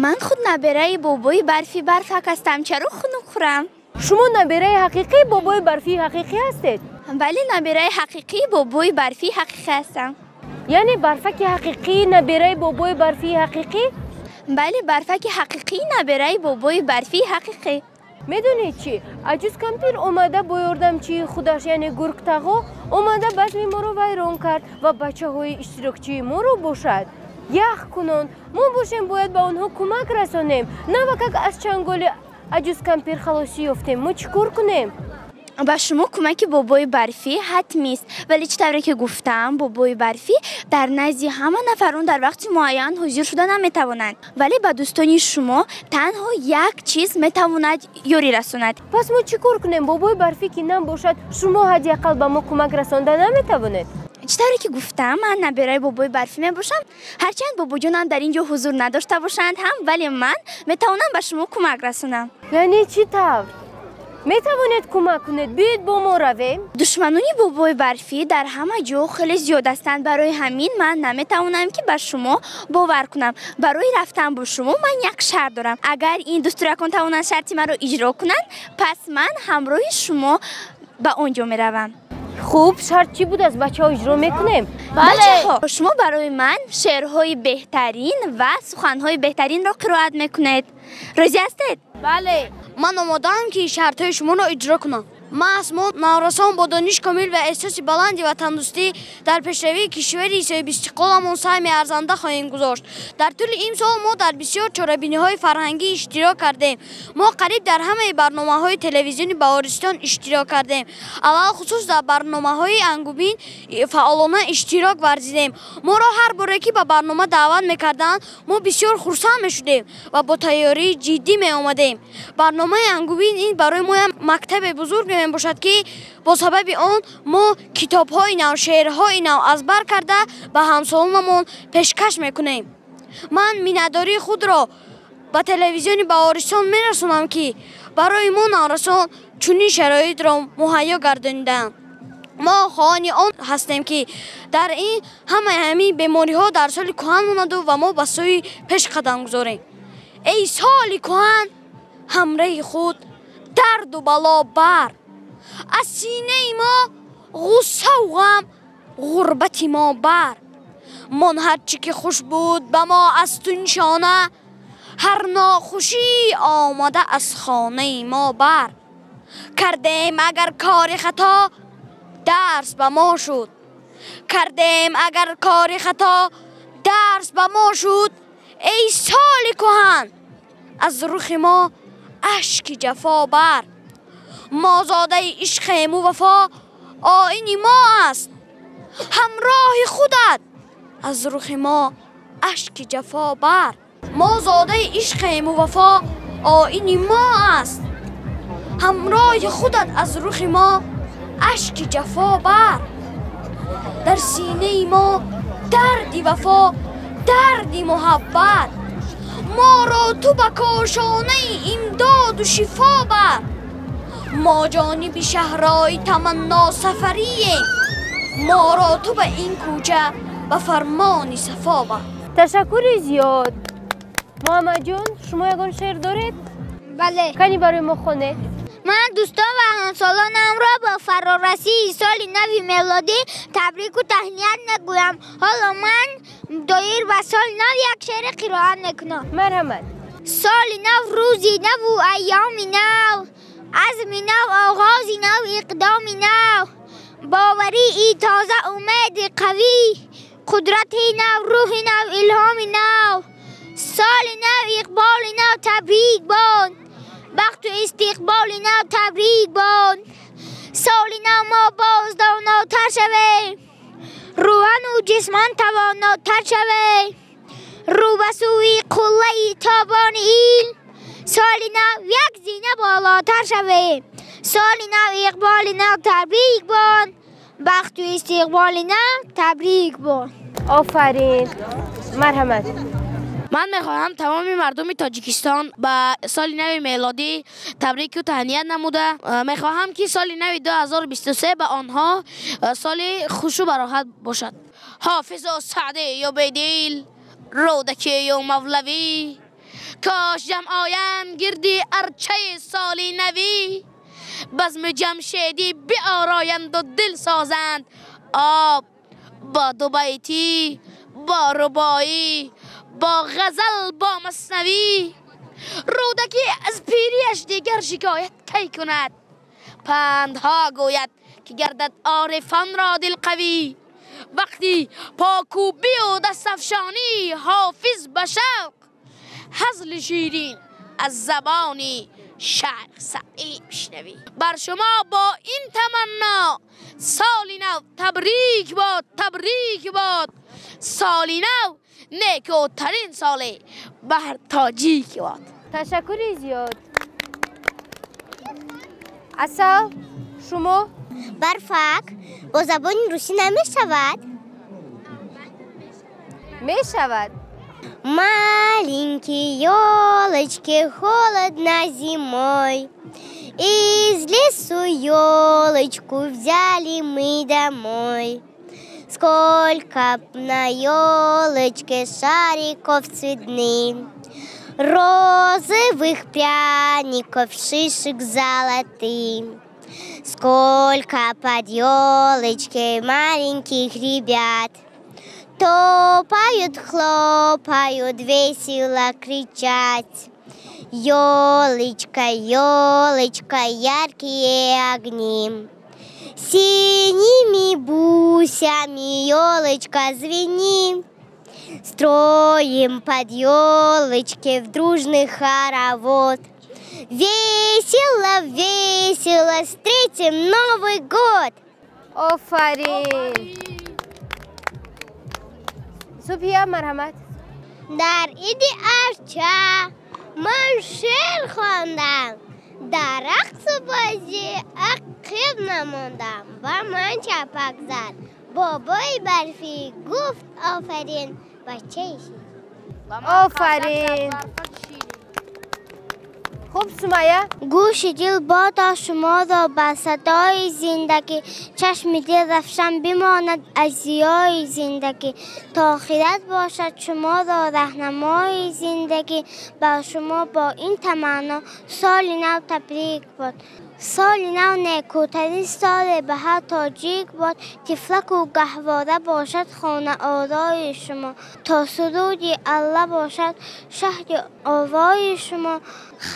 Ман худ набераи бобои барфи Барфак ҳастам, чаро хунук хӯрам? Шумо набераи ҳақиқии бобои барфии ҳақиқӣ ҳастед? Бале, набераи ҳақиқии бобои барфии ҳақиқӣ ҳастам. Яъне Барфаки ҳақиқӣ набераи бобои барфии ҳақиқӣ? Бале, Барфаки ҳақиқӣ набераи бобои барфии ҳақиқӣ. Медонед чӣ? Аҷуз кампир омада бо ёрдамчии худаш, яъне гургтағо, омада базми моро вайрон кард ва бачаҳои иштирокчии моро бошад ях кунон. Мо бошем бояд ба онҳо кӯмак расонем. Навакак аз чанголи аҷуз кампир халосӣ ёфтем. Мо чӣ кор кунем? Ба шумо кӯмаки бобои барфӣ ҳатмист, вале чӣ тавре ки гуфтам, бобои барфӣ дар назди ҳама нафарон дар вақти муайян ҳозир шуда наметавонанд, вале ба дӯстони шумо танҳо як чиз метавонад ёрӣ расонад. Пас мо чӣ кор кунем? Бобои барфӣ ки набошад, шумо ҳадди ақал ба мо кӯмак расонда наметавонед? Чӣ тавре ки гуфтам, ман набераи бобои барфӣ мебошам. Ҳарчанд бобоҷонам дар ин ҷо ҳузур надошта бошанд ҳам, вале ман метавонам ба шумо кӯмак расонам. Яъне чӣ тавр? Метавонед кӯмак кунед? Биёед бо мо равем. Душманони бобои барфӣ дар ҳама ҷо хеле зиёд ҳастанд. Барои ҳамин ман наметавонам ки ба шумо бовар кунам. Барои рафтан бо шумо ман як шарт дорам. Агар ин дӯстуракон тавонанд шарти маро иҷро кунанд, пас ман ҳамроҳи шумо ба он ҷо меравам. Хуб, шарт чӣ будааст? Бачаҳо иҷро мекунем? Бачаҳо, шумо барои ман шеърҳои беҳтарин ва суханҳои беҳтаринро қироат мекунед. Розӣ ҳастед? Бале. Ман омодаам ки шартҳои шуморо иҷро кунам. Маҳз мо наврасон бо дониш комил ва эҳсоси баланди ватандӯстӣ дар пешравии кишвари соҳибистиқлоламон саҳми арзанда хоҳем гузошт. Дар тӯли ин сол мо дар бисёр чорабиниҳои фарҳангӣ иштирок кардем. Мо қариб дар ҳамаи барномаҳои телевизиони Баҳористон иштирок кардем. Алалхусус дар барномаҳои Ангубин фаъолона иштирок варзидем. Моро ҳар боре ки ба барнома даъват мекарданд, мо бисёр хурсанд мешудем ва бо тайёрии ҷиддӣ меомадем. Барномаи Ангубин ин барои мо мактаби бузург мебошад ки бо сабаби он мо китобҳои нав, шеърҳои нав аз бар карда ба ҳамсолонамон пешкаш мекунем. Ман миннатдории худро ба телевизиони Баҳористон мерасонам ки барои мо наврасон чунин шароитро муҳайё гардонидаанд. Мо хоҳони он ҳастем ки дар ин ҳамаи ҳамин бемориҳо дар соли кӯҳан монаду ва мо ба сӯи пеш қадам гузорем. Эй соли кӯҳан, ҳамраҳи худ дарду бало бар, аз синаи мо ғуссаву ғам, ғурбати мо бар. Мон ҳарчи ки хуш буд ба мо аз ту нишона, ҳар нохушӣ омада аз хонаи мо бар. Кардем агар кори хато, дарс ба мо шуд. Кардем агар кори хато, дарс ба мо шуд. Эй соли кӯҳан, аз рухи мо ашки ҷафо бар. Мо зодаи ишқему вафо оини мо аст, ҳамроҳи худат аз рухи мо ашки ҷафо бар. Мо зодаи ишқему вафо оини мо аст, ҳамроҳи худат аз рухи мо ашки ҷафо бар. Дар синаи мо дарди вафо, дарди муҳаббат, моро ту ба кошонаи имдоду шифо бар. Мо ҷониби шаҳрои таманно сафарием, моро ту ба ин кӯча ба фармони сафо бар. Ташаккури зиёд. Муҳаммадҷон, шумо ягон шеър доред? Бале. Кани барои мо хонед? Ман дӯстон ва ҳамсолонамро бо фарорасии соли нави мелодӣ табрику таҳният мегӯям. Ҳоло ман доир ба соли нав як шеъри қироат мекунам. Марҳамат. Соли нав рӯзи наву айёми нав, азми нав, оғози нав, иқдоми нав, боварии тоза, умеди қавӣ, қудрати нав, рӯҳи нав, илҳоми нав. Соли нав иқболи нав табрик бод, бахту истиқболи нав табрик бод. Соли нав мо боз донотар шавем, рӯҳану ҷисман тавонотар шавем, рӯ ба сӯи қуллаи тобони илм, соли нав як зина болотар шавем. Соли нав иқболи нав табрик бод, бахту истиқболи нав табрик бод. Офарин. Марҳамат. Ман мехоҳам тамоми мардуми Тоҷикистон ба соли нави мелодӣ табрику таҳният намуда, мехоҳам ки соли нави 2023 ба онҳо соли хушу бароҳат бошад. Ҳофизу Саъдию Бедил, Рӯдакию Мавлавӣ, кош ҷамъ оянд гирди арчаи соли навӣ, базми ҷамшедӣ биороянду дил созанд об бо дубайтӣ, бо рубоӣ, бо ғазал, бо маснавӣ. Рӯдакӣ аз пирияш дигар шикоят кай кунад, пандҳо гӯяд ки гардад орифонро дилқавӣ. Вақти покӯбию дастафшонӣ ҳофиз ба шавқ, ҳазли ширин аз забони шайх Саъдӣ бишнавӣ. Бар шумо бо ин таманно соли нав табрик бод, табрик бод. Соли нав некӯтарин соле баҳр тоҷик бод. Ташаккури зиёд. Асал, шумо? Барфак бо забони русӣ намешавад? Мешавад. Маленькие елочки, холодно зимой, из лесу елочку взяли мы домой. Сколько на елочке шариков цветных, розовых пряников, шишек золотых. Сколько под елочкой маленьких ребят топают, хлопают, весело кричат. Елочка, елочка, яркие огни, синими бусями елочка звени. Строим под елочки в дружный хоровод. Весело, весело встретим Новый год! Офарин! Субҳия, марҳамат. Дар иди арча ман шеър хондам, дар рақсу бозӣ ақиб намондам ва ман чапак зад. Бобои барфӣ гуфт офарин, бачаи ширин. Офарин! Хуб, Сумайя. Гӯши дил бодо шуморо ба садои зиндагӣ, чашми дил равшан бимонад аз зиёи зиндагӣ, то хират бошад шуморо раҳнамои зиндагӣ. Бар шумо бо ин таманно соли нав табрик бод. Соли нав некӯтарин соле ба ҳар тоҷик бод. Тифлаку гаҳвора бошад хонаорои шумо, то суруди алла бошад шаҳди овои шумо.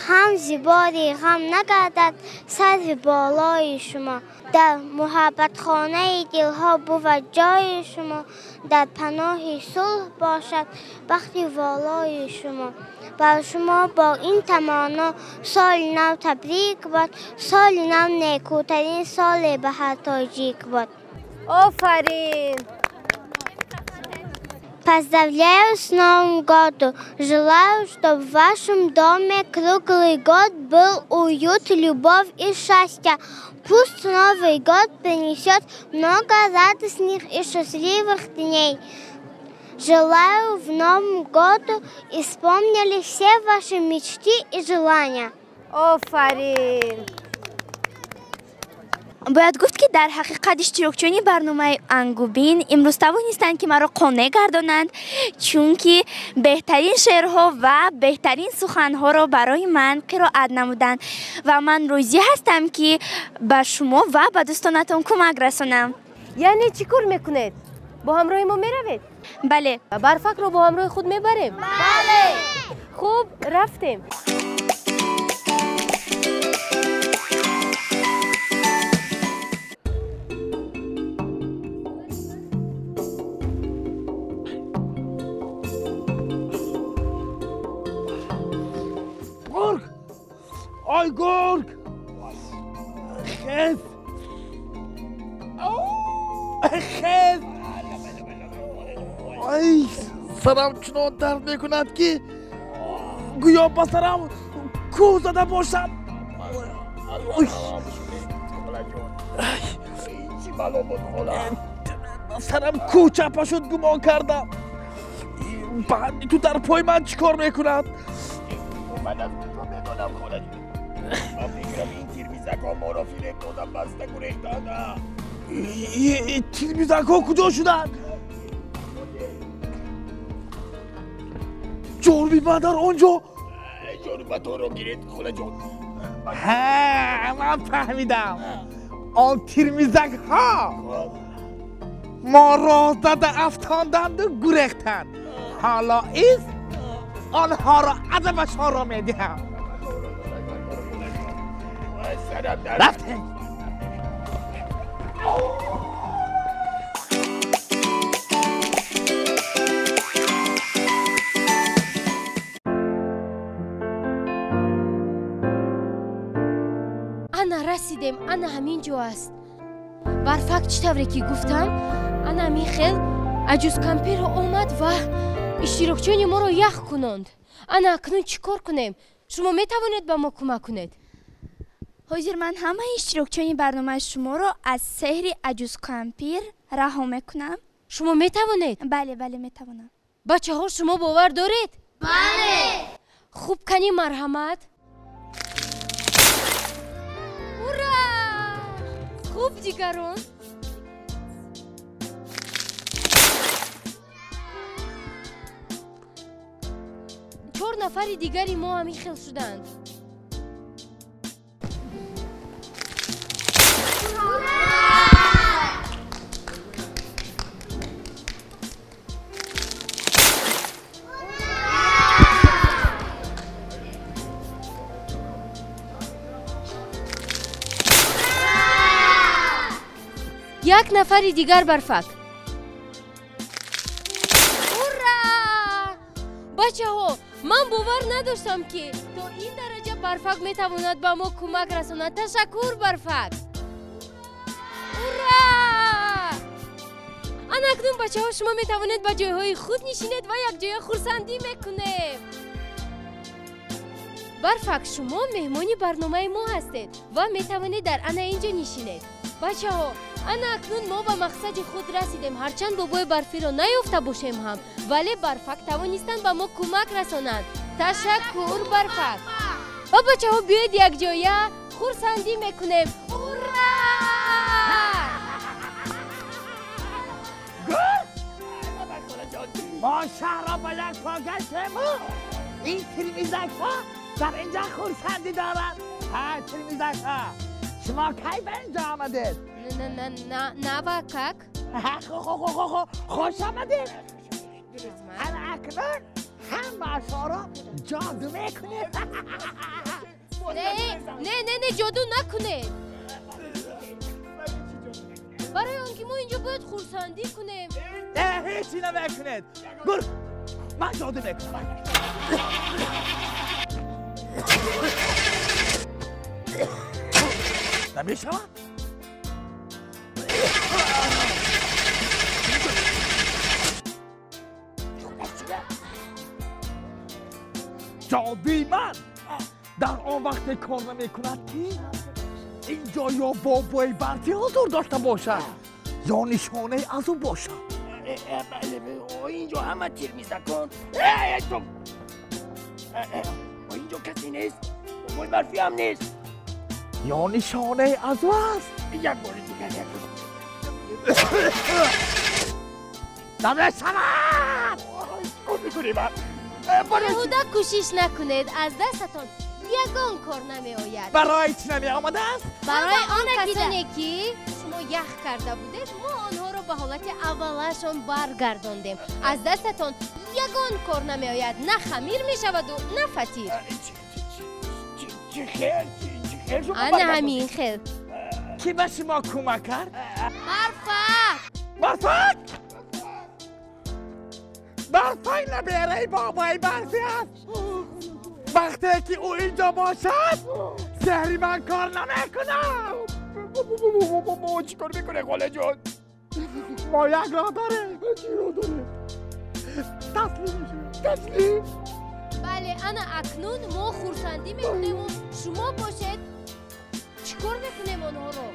Ҳам зибори ғам нагардад сарви болои шумо, дар муҳаббатхонаи дилҳо бувад ҷои шумо. Дар паноҳи сулҳ бошад бахти волои шумо. Бар шумо бо ин таманно соли нав табрик бод. Соли нав некӯтарин соле ба ҳар тоҷик бод. Офарин! Поздравляю с Новым годом! Желаю, чтобы в вашем доме круглый год был уют, любовь и счастье. Пусть Новый год принесет много радостных и счастливых дней. Желаю в Новом году исполнили все ваши мечты и желания. Офарин! Бояд гуфт, ки дар ҳақиқат иштирокчиёни барномаи Ангубин имрӯз тавонистанд, ки маро қонеъ гардонанд, чунки беҳтарин шеърҳо ва беҳтарин суханҳоро барои ман қироат намуданд ва ман розӣ ҳастам, ки ба шумо ва ба дӯстонатон кӯмак расонам. Яъне чӣ кор мекунед? Бо ҳамроҳи мо меравед? Бале. Барфакро бо ҳамроҳи худ мебарем? Бале. Хуб, рафтем. Ой, гург! Хес! Хес! Ай, сарам чунон дард мекунад, ки гӯё ба сарам кӯҳ зада бошад. Сарам кӯҳ чапа шуд, гумон кардам. Банди ту дар пои ман чӣ кор мекунад? Ман аз куҷо медонам, холаҷон? Ман фикрам ин тирмизакҳо моро фиреб дода баста гурехтанд. Тирмизакҳо куҷо шуданд? Ҷорби ман дар он ҷо. Ҷорубаторо гиред, холаҷон. Ҳа, ман фаҳмидам. Он тирмизакҳо моро зада афтонданду гурехтанд. Ҳоло из онҳоро адабашонро медиҳам. Рафтем. Ана расидем, ана ҳамин ҷо аст. Барфак чӣ тавре ки гуфтам, ана ҳамин хел аҷузкампирро омад ва иштирокчиёни моро ях кунонд. Ана акнун чӣ кор кунем? Шумо метавонед ба мо кӯмак кунед? Ҳозир ман ҳамаи иштирокчиёни барномаи шуморо аз сеҳри аҷузкампир раҳо мекунам. Шумо метавонед? Бале, бале, метавонам. Бачаҳо, шумо бовар доред? Бале. Хуб, кани марҳамат. Ура! Хуб, дигарон. Чор нафари дигари мо ҳамин хел шуданд. Як нафари дигар барфак. Ура! Бачаҳо, ман бовар надоштам, ки то ин дараҷа барфак метавонад ба мо кӯмак расонад. Ташаккур, барфак. Ура! Ана акнун, бачаҳо, шумо метавонед ба ҷойҳои худ нишинед ва якҷоя хурсандӣ мекунем. Барфак, шумо меҳмони барномаи мо ҳастед ва метавонед дар ана ин ҷо нишинед. Бачаҳо, ана акнун мо ба мақсади худ расидем. Ҳарчанд бобои барфиро наёфта бошем ҳам, вале барфак тавонистанд ба мо кӯмак расонанд. Ташаккур, барфак. Ва бачаҳо, биёед якҷоя хурсандӣ мекунем. Ура! Гул! Мо шаҳрро ба як по гаштему ин тирмизакҳо дар инҷа хурсандӣ доранд. Ҳа, тирмизакҳо, шумо кай ба инҷо омадед? Нава как? Хуш омадед. Ана акнун ҳамаашонро ҷоду мекунед. Не, не, не, не, ҷоду накунед. Барои он ки мо инҷо бояд хурсандӣ кунем. Ҳечи намекунед. Гур, ман ҷоду мекунам. Намешавад? Ҷодуи ман дар он вақте кор намекунад, ки инҷо ё бобои барфӣ ҳузур дошта бошад, ё нишонае аз ӯ бошад. Инҷо ҳама тирмизакон. Инҷо касе нест, бобои барфӣ ҳам нест. Ё нишонае аз ӯ аст. Як бори дигар, як бор. Намешавад! Чикор мекунем? Беҳуда кӯшиш накунед, аз дастатон ягон кор намеояд. Барои чӣ намеомадааст? Барои он касоне ки шумо ях карда будед, мо онҳоро ба ҳолати аввалашон баргардондем. Аз дастатон ягон кор намеояд, на хамир мешаваду на фатир. Чӣ хел? Ана ҳамин хел. Кӣ ба шумо кӯмак кард? Барфак. Барфак! Барфак набераи бобои барфӣ аст. Вақте ки ӯ инҷо бошад, сеҳри ман кор намекунад. Мо чӣ кор мекунем, холаҷон? Мо як роҳ дорем. Чӣ роҳ дорем? Таслим мешавем. Таслим? Бале, ана акнун мо хурсандӣ мекунему шумо бошед. Чӣ кор мекунем онҳоро?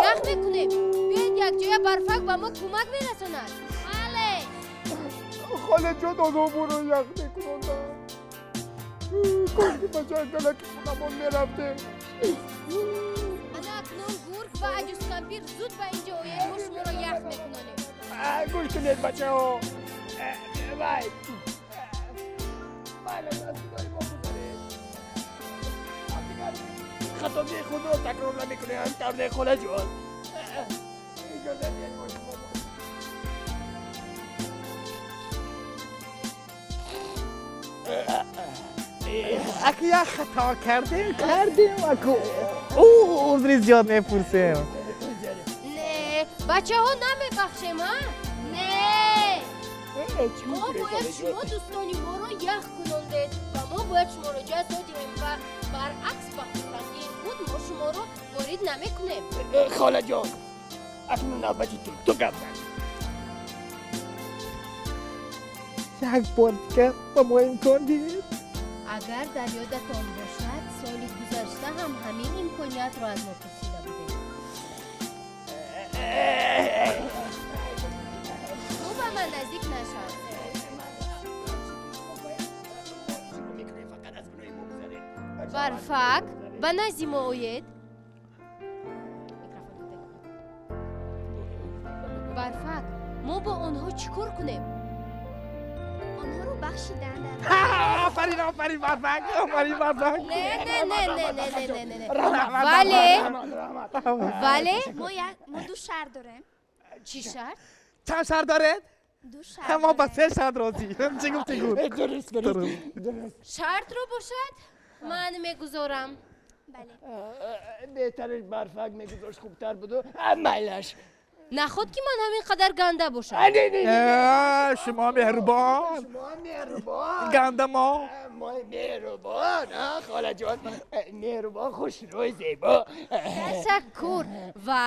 Ях мекунем. Биёед якҷоя, барфак ба мо кӯмак мерасонад. Бале. Хола ҷон, онҳо моро ях мекунонданд. Кош ки ба ҷангалаки хунамон мерафтем. Ана акнун гург ва аҷузкампир зуд ба инҷо оед, мо шуморо ях мекунонем. Гӯш кунед, бачаҳо. Вай, майлаш, аз гуноҳи мо гузаред. Хатогии худро такрор намекунем, тавре холаҷон. Иҷоза диҳед мо шумо. Аку як хато кардем, аку узри зиёд мепурсем. Не, бачаҳо, намебахшем, а? Не, мо бояд шумо дӯстони моро ях кунондед ва мо бояд шуморо ҷазо диҳем ва баръакс ба хурсандии худ мо шуморо ворид намекунем. Холаҷон, акнун навбати ту, ту гап зан. Як бор дигар ба мо имкон диҳед. Агар дар ёдатон бошад, соли гузашта ҳам ҳамин имкониятро аз мо пурсида будем. Ту ба ман наздик нашав. Барфак, ба назди мо оед. Барфак, мо бо онҳо чӣ кор кунем? Онҳоро бахшиданд. Офарин, офарин, Барфак, офарин, Барфак. Не, не, не, не, не, не, не, не. Вале, вале мо ду шарт дорем. Чӣ шарт? Чанд шарт доред? Ду шарт. Мо ба се шарт розӣ. Чӣ гуфтӣ, гуфт? Дуруст, дуруст. Шартро бошад, ман мегузорам. Бале. Беҳтараш Барфак мегузошт, хубтар буду. Майлаш. Наход ки ман ҳамин қадар ганда бошам. Шумо меҳрубон. Шумо меҳрубон. Ганда мо. Мо меҳрубон, холаҷон. Меҳрубон, хушрӯй, зебо. Ташаккур. Ва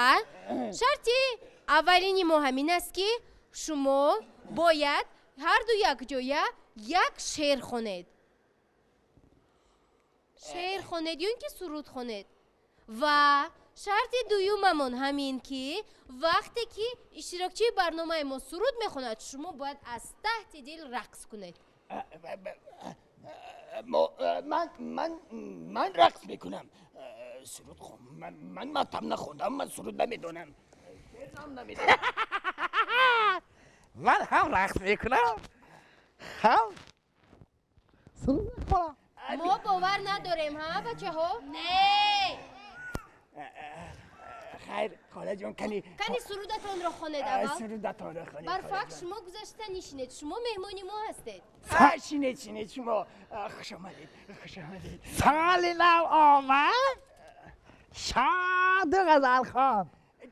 шарти аввалини мо ҳамин аст, ки шумо бояд ҳарду якҷоя як шеър хонед. Шеър хонед ё ин ки суруд хонед. Ва шарти дуюмамон ҳамин ки вақте ки иштирокчии барномаи мо суруд мехонад, шумо бояд аз таҳти дил рақс кунед. Ман рақс мекунам. Суруд ман мактаб нахондам, ман суруд намедонам. Ман ҳам рақс мекунам, ҳам суруд мехонам. Мо бовар надорем, ҳа, бачаҳо? Не. Хайр, холаҷон, кани кани сурудатонро хонед аввал. Сурудатонро хонед. Барфак, шумо гузашта нишинед, шумо меҳмони мо ҳастед. Шинед, шинед, шумо хуш омадед, хуш омадед. Соли нав омад, шоду ғазалхон.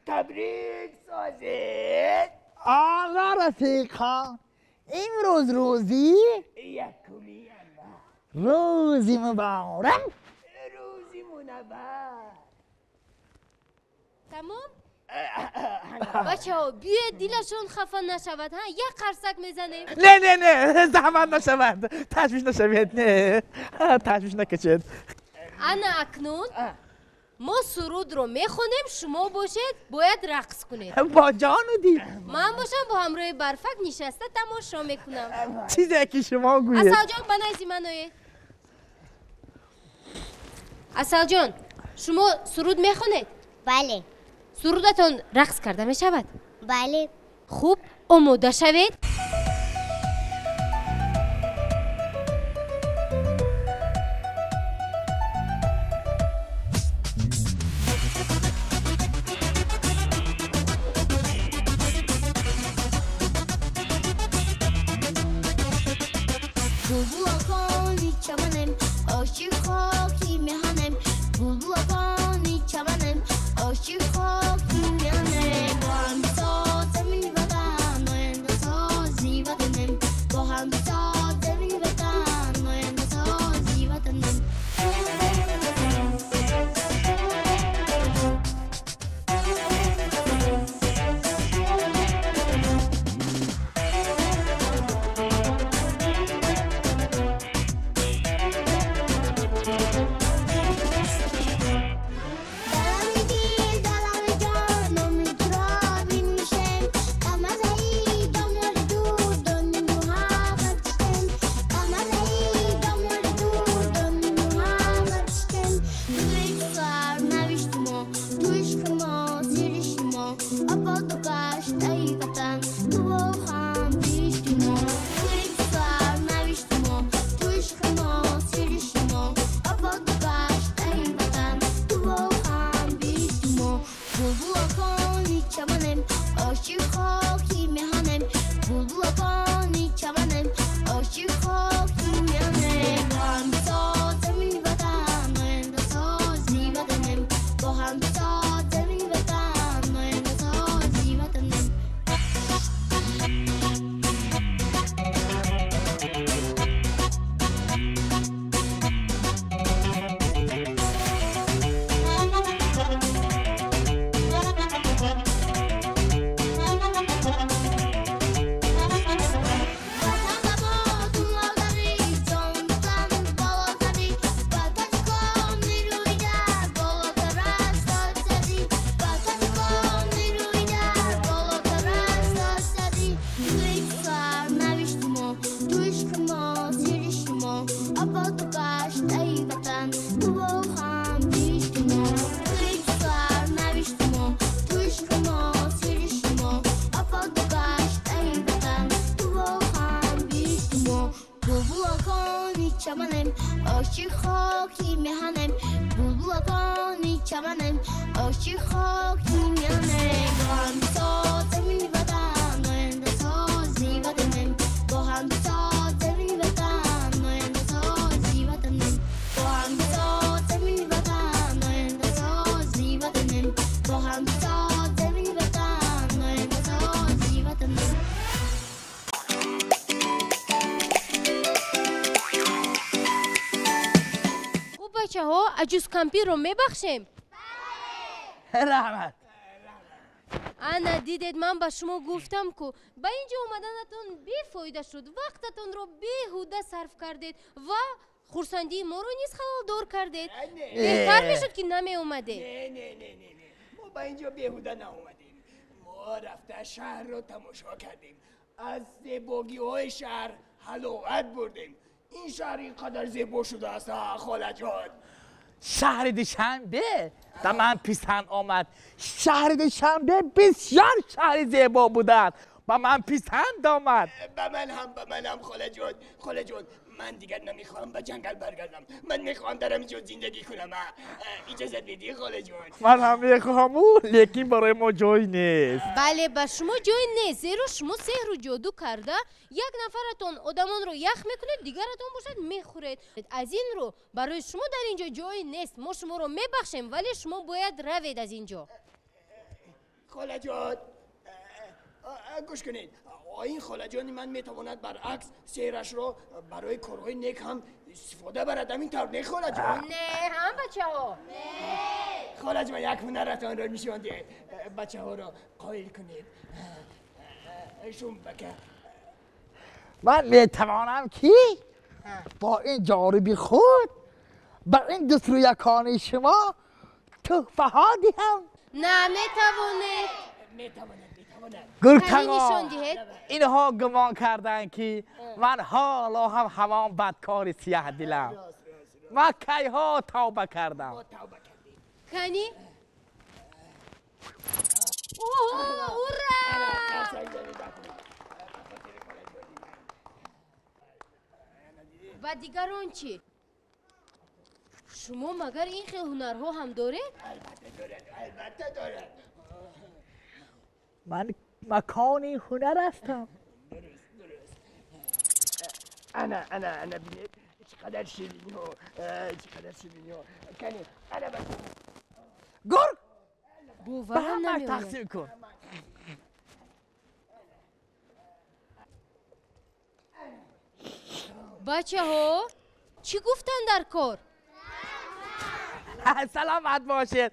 Табрик созед. Ола рафиқон, имрӯз рӯзи якуми январ, рӯзи муборак, рӯзи мунаввар. Тамом? Бачаҳо, биёед дилашон хафа нашавад, ҳа, як қарсак мезанем. Не, не, не, заҳмат нашавад, ташвиш нашавед, не, ташвиш накашед. Ана акнун мо сурудро мехонем, шумо бошед бояд рақс кунед. Бо ҷону дил. Ман бошам бо ҳамроҳи Барфак нишаста тамошо мекунам. Чизе ки шумо гӯед. Асалҷон, ба назди ман оед. Асалҷон, шумо суруд мехонед? Бале. Сурудатон рақс карда мешавад? Бале. Хуб, омода шавед. Ошиқ хоки миёнем, бо ҳам созем ватан, оянда. Обод гашт эй ватан, ту бо ҳам бишти мо. Туи сарнавишти мо, ту ишқи мо, сиришти мо. Обод гашт эй ватан, ту бо ҳам бишти мо. Булбулакони чаманем, ошиқ хоки меҳанем. Булбулакони чаманем, ошиқ хоки меҳанем. Бо ҳам бисоз замини ватан, оянда сози ватанем. Бо ҳам бисоз замини ватан, оянда сози ватанем. Бо ҳам бисоз замини ватан, оянда сози ватанем. Бо ҳам бисоз замини ватан, оянда сози ватанем. Хуб, бачаҳо, аҷуз кампирро мебахшем? Раҳмат. Ана дидед, ман ба шумо гуфтам ку, ба ин ҷо омаданатон бефоида шуд, вақтатонро беҳуда сарф кардед ва хурсандии моро низ халалдор кардед. Беҳтар мешуд, ки намеомадед. Не, не, не, не, не, мо ба ин ҷо беҳуда наомадем. Мо рафта шаҳрро тамошо кардем, аз зебогиҳои шаҳр ҳаловат бурдем. Ин шаҳр ин қадар зебо шудааст, холаҷон. Шаҳри Душанбе ба ман писанд омад. Шаҳри Душанбе бисёр шаҳри зебо будааст, ба ман писанд омад. Ба ман ҳам, ба ман ҳам, холаҷон. Холаҷон, ман дигар намехоҳам ба ҷангал баргардам. Ман мехоҳам дар ҳамин ҷо зиндагӣ кунам. Иҷозат медиҳӣ, холаҷон? Ман ҳам мехоҳам, лекин барои мо ҷой нест. Бале, ба шумо ҷой нест, зеро шумо сеҳру ҷоду карда як нафаратон одамонро ях мекунед, дигаратон бошад мехӯред. Аз ин рӯ барои шумо дар ин ҷо ҷой нест. Мо шуморо мебахшем, вале шумо бояд равед аз ин ҷо. Холаҷон, гӯш кунед, ин холаҷони ман метавонад баръакс сеҳрашро барои корҳои нек ҳам истифода барад. Ҳамин тавр не, холаҷон? Не, ҳам бачаҳо? Холаҷон, як ҳунаратонро нишон диҳед, бачаҳоро қоил кунед. Шумбака. Ман метавонам ки бо ин ҷориби худ ба ин дусрӯякони шумо тӯҳфаҳо диҳам. На, метавонед. Метавонад, метавонад. Гургтағо, нишон диҳед. Инҳо гумон карданд, ки ман ҳоло ҳам ҳамон бадкори сияҳдилам. Ман кайҳо тавба кардам. Мо тавба кардем. Кани? Оҳо, ура! Ба дигарон чӣ? Шумо магар ин хел ҳунарҳо ҳам доред? Албатта дорад, албатта дорад. Ман макони ҳунар ҳастам. Дуруст, дуруст. Ана, ана, ана, бинед, чӣ қадар ширинӣҳо, чӣ қадар ширинӣҳо. Кани, ана ба Гург, ба Боварам ҳамаш намеояд. тақсим кун. Бачаҳо, чӣ гуфтанд дар кор? Саломат бошед.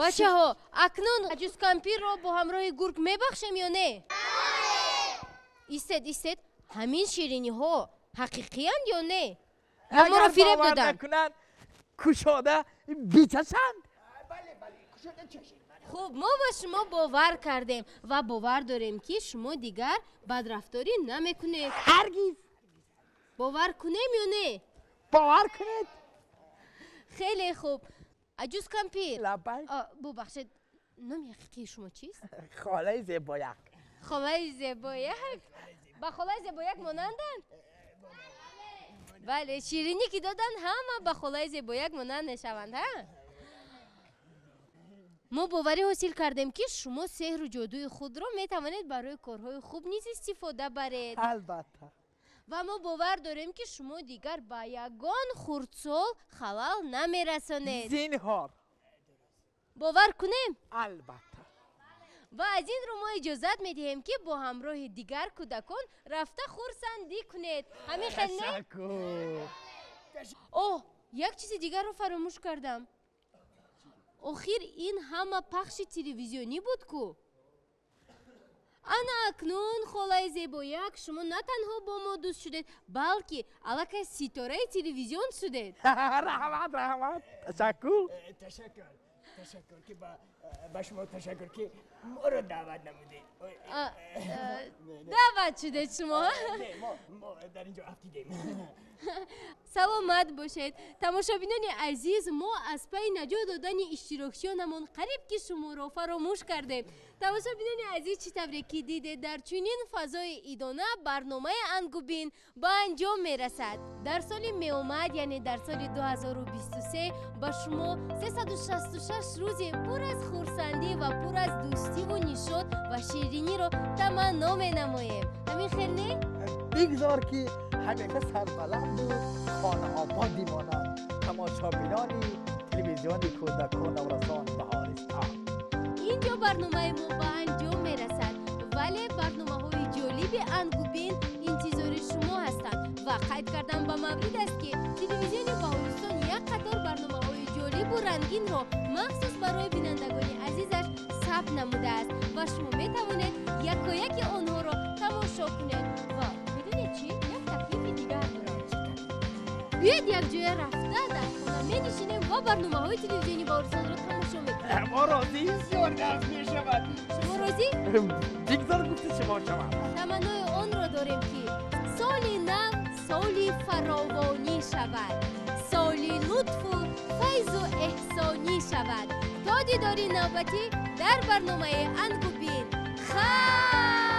Бачаҳо, акнун аҷузкампирро бо ҳамроҳи гург мебахшем ё не? Истед, истед, ҳамин шириниҳо ҳақиқиянд ё не? Ё моро Агар фиреб бовар доданд? накунанд, кушода бичашанд. Бале, бале, кушода чашед. Хуб, мо ба шумо бовар кардем ва бовар дорем, ки шумо дигар бадрафторӣ намекунед. Ҳаргиз. Бовар кунем ё не? Бовар кунед. Хеле хуб. Аҷуз кампир. Лаббай. Бубахшед, номи ҳақиқии шумо чист? Холаи зебояк. Холаи зебояк. Ба холаи зебояк монанданд? Бале, ширинӣ ки доданд, ҳама ба холаи зебояк монанд мешаванд, ҳа? Мо боварӣ ҳосил кардем, ки шумо сеҳру ҷодуи худро метавонед барои корҳои хуб низ истифода баред. Албатта. Ва мо бовар дорем, ки шумо дигар ба ягон хурдсол халал намерасонед. Зинҳор. Бовар кунем? Албатта. Ва аз ин рӯ мо иҷозат медиҳем, ки бо ҳамроҳи дигар кӯдакон рафта хурсандӣ кунед. Ҳамин хел не? Ташаккур. Оҳ, як чизи дигарро фаромӯш кардам. Охир ин ҳама пахши телевизионӣ буд ку. Ана акнун, холаи зебояк, шумо на танҳо бо мо дӯст шудед, балки аллакай ситораи телевизион шудед. Раҳмат, раҳмат, ташаккур. Ташаккур. Ташаккур ки ба шумо ташаккур ки моро даъват намудед. Даъват шудед шумо? Не, мо дар инҷо афтидем. Саломат бошед. Тамошобинони азиз, мо аз пайи наҷот додани иштирокчиёнамон қариб ки шуморо фаромӯш кардем. Тамошобинони азиз, чӣ тавре ки дидед, дар чунин фазои идона барномаи Ангубин ба анҷом мерасад. Дар соли меомад, яъне дар соли 2023, ба шумо 366 рӯзе пур аз хурсандӣ ва пур аз дӯстиву нишот ва шириниро таманно менамоем. Ҳамин хел не? Бигзор ки ҳамеша сарбаланду хонаобод бимонанд тамошобинони телевизиони кӯдакон наврасон Баҳористон. Инҷо барномаи мо ба анҷом мерасад, вале барномаҳои ҷолиби Ангубин интизори шумо ҳастанд ва қайд кардан ба маврид аст, ки телевизиони Баҳористон як қатор барномаҳои ҷолибу рангинро махсус барои бинандагони азизаш сабт намудааст ва шумо метавонед якояки онҳоро тамошо кунед. Ва медонед чӣ? Як таклифи дигар дорам. Биёед, якҷоя рафта дар хона менишинем ва барномаҳои телевизиони Баҳористонро тамошо мекунем. Мо розӣ. Бисёр нағз мешавад. Шумо розӣ? Бигзор гуфти шумо шавад. Таманнои онро дорем, ки соли нав соли фаровонӣ шавад, соли лутфу файзу эҳсонӣ шавад. То дидори навбатӣ дар барномаи Ангубин, хайр.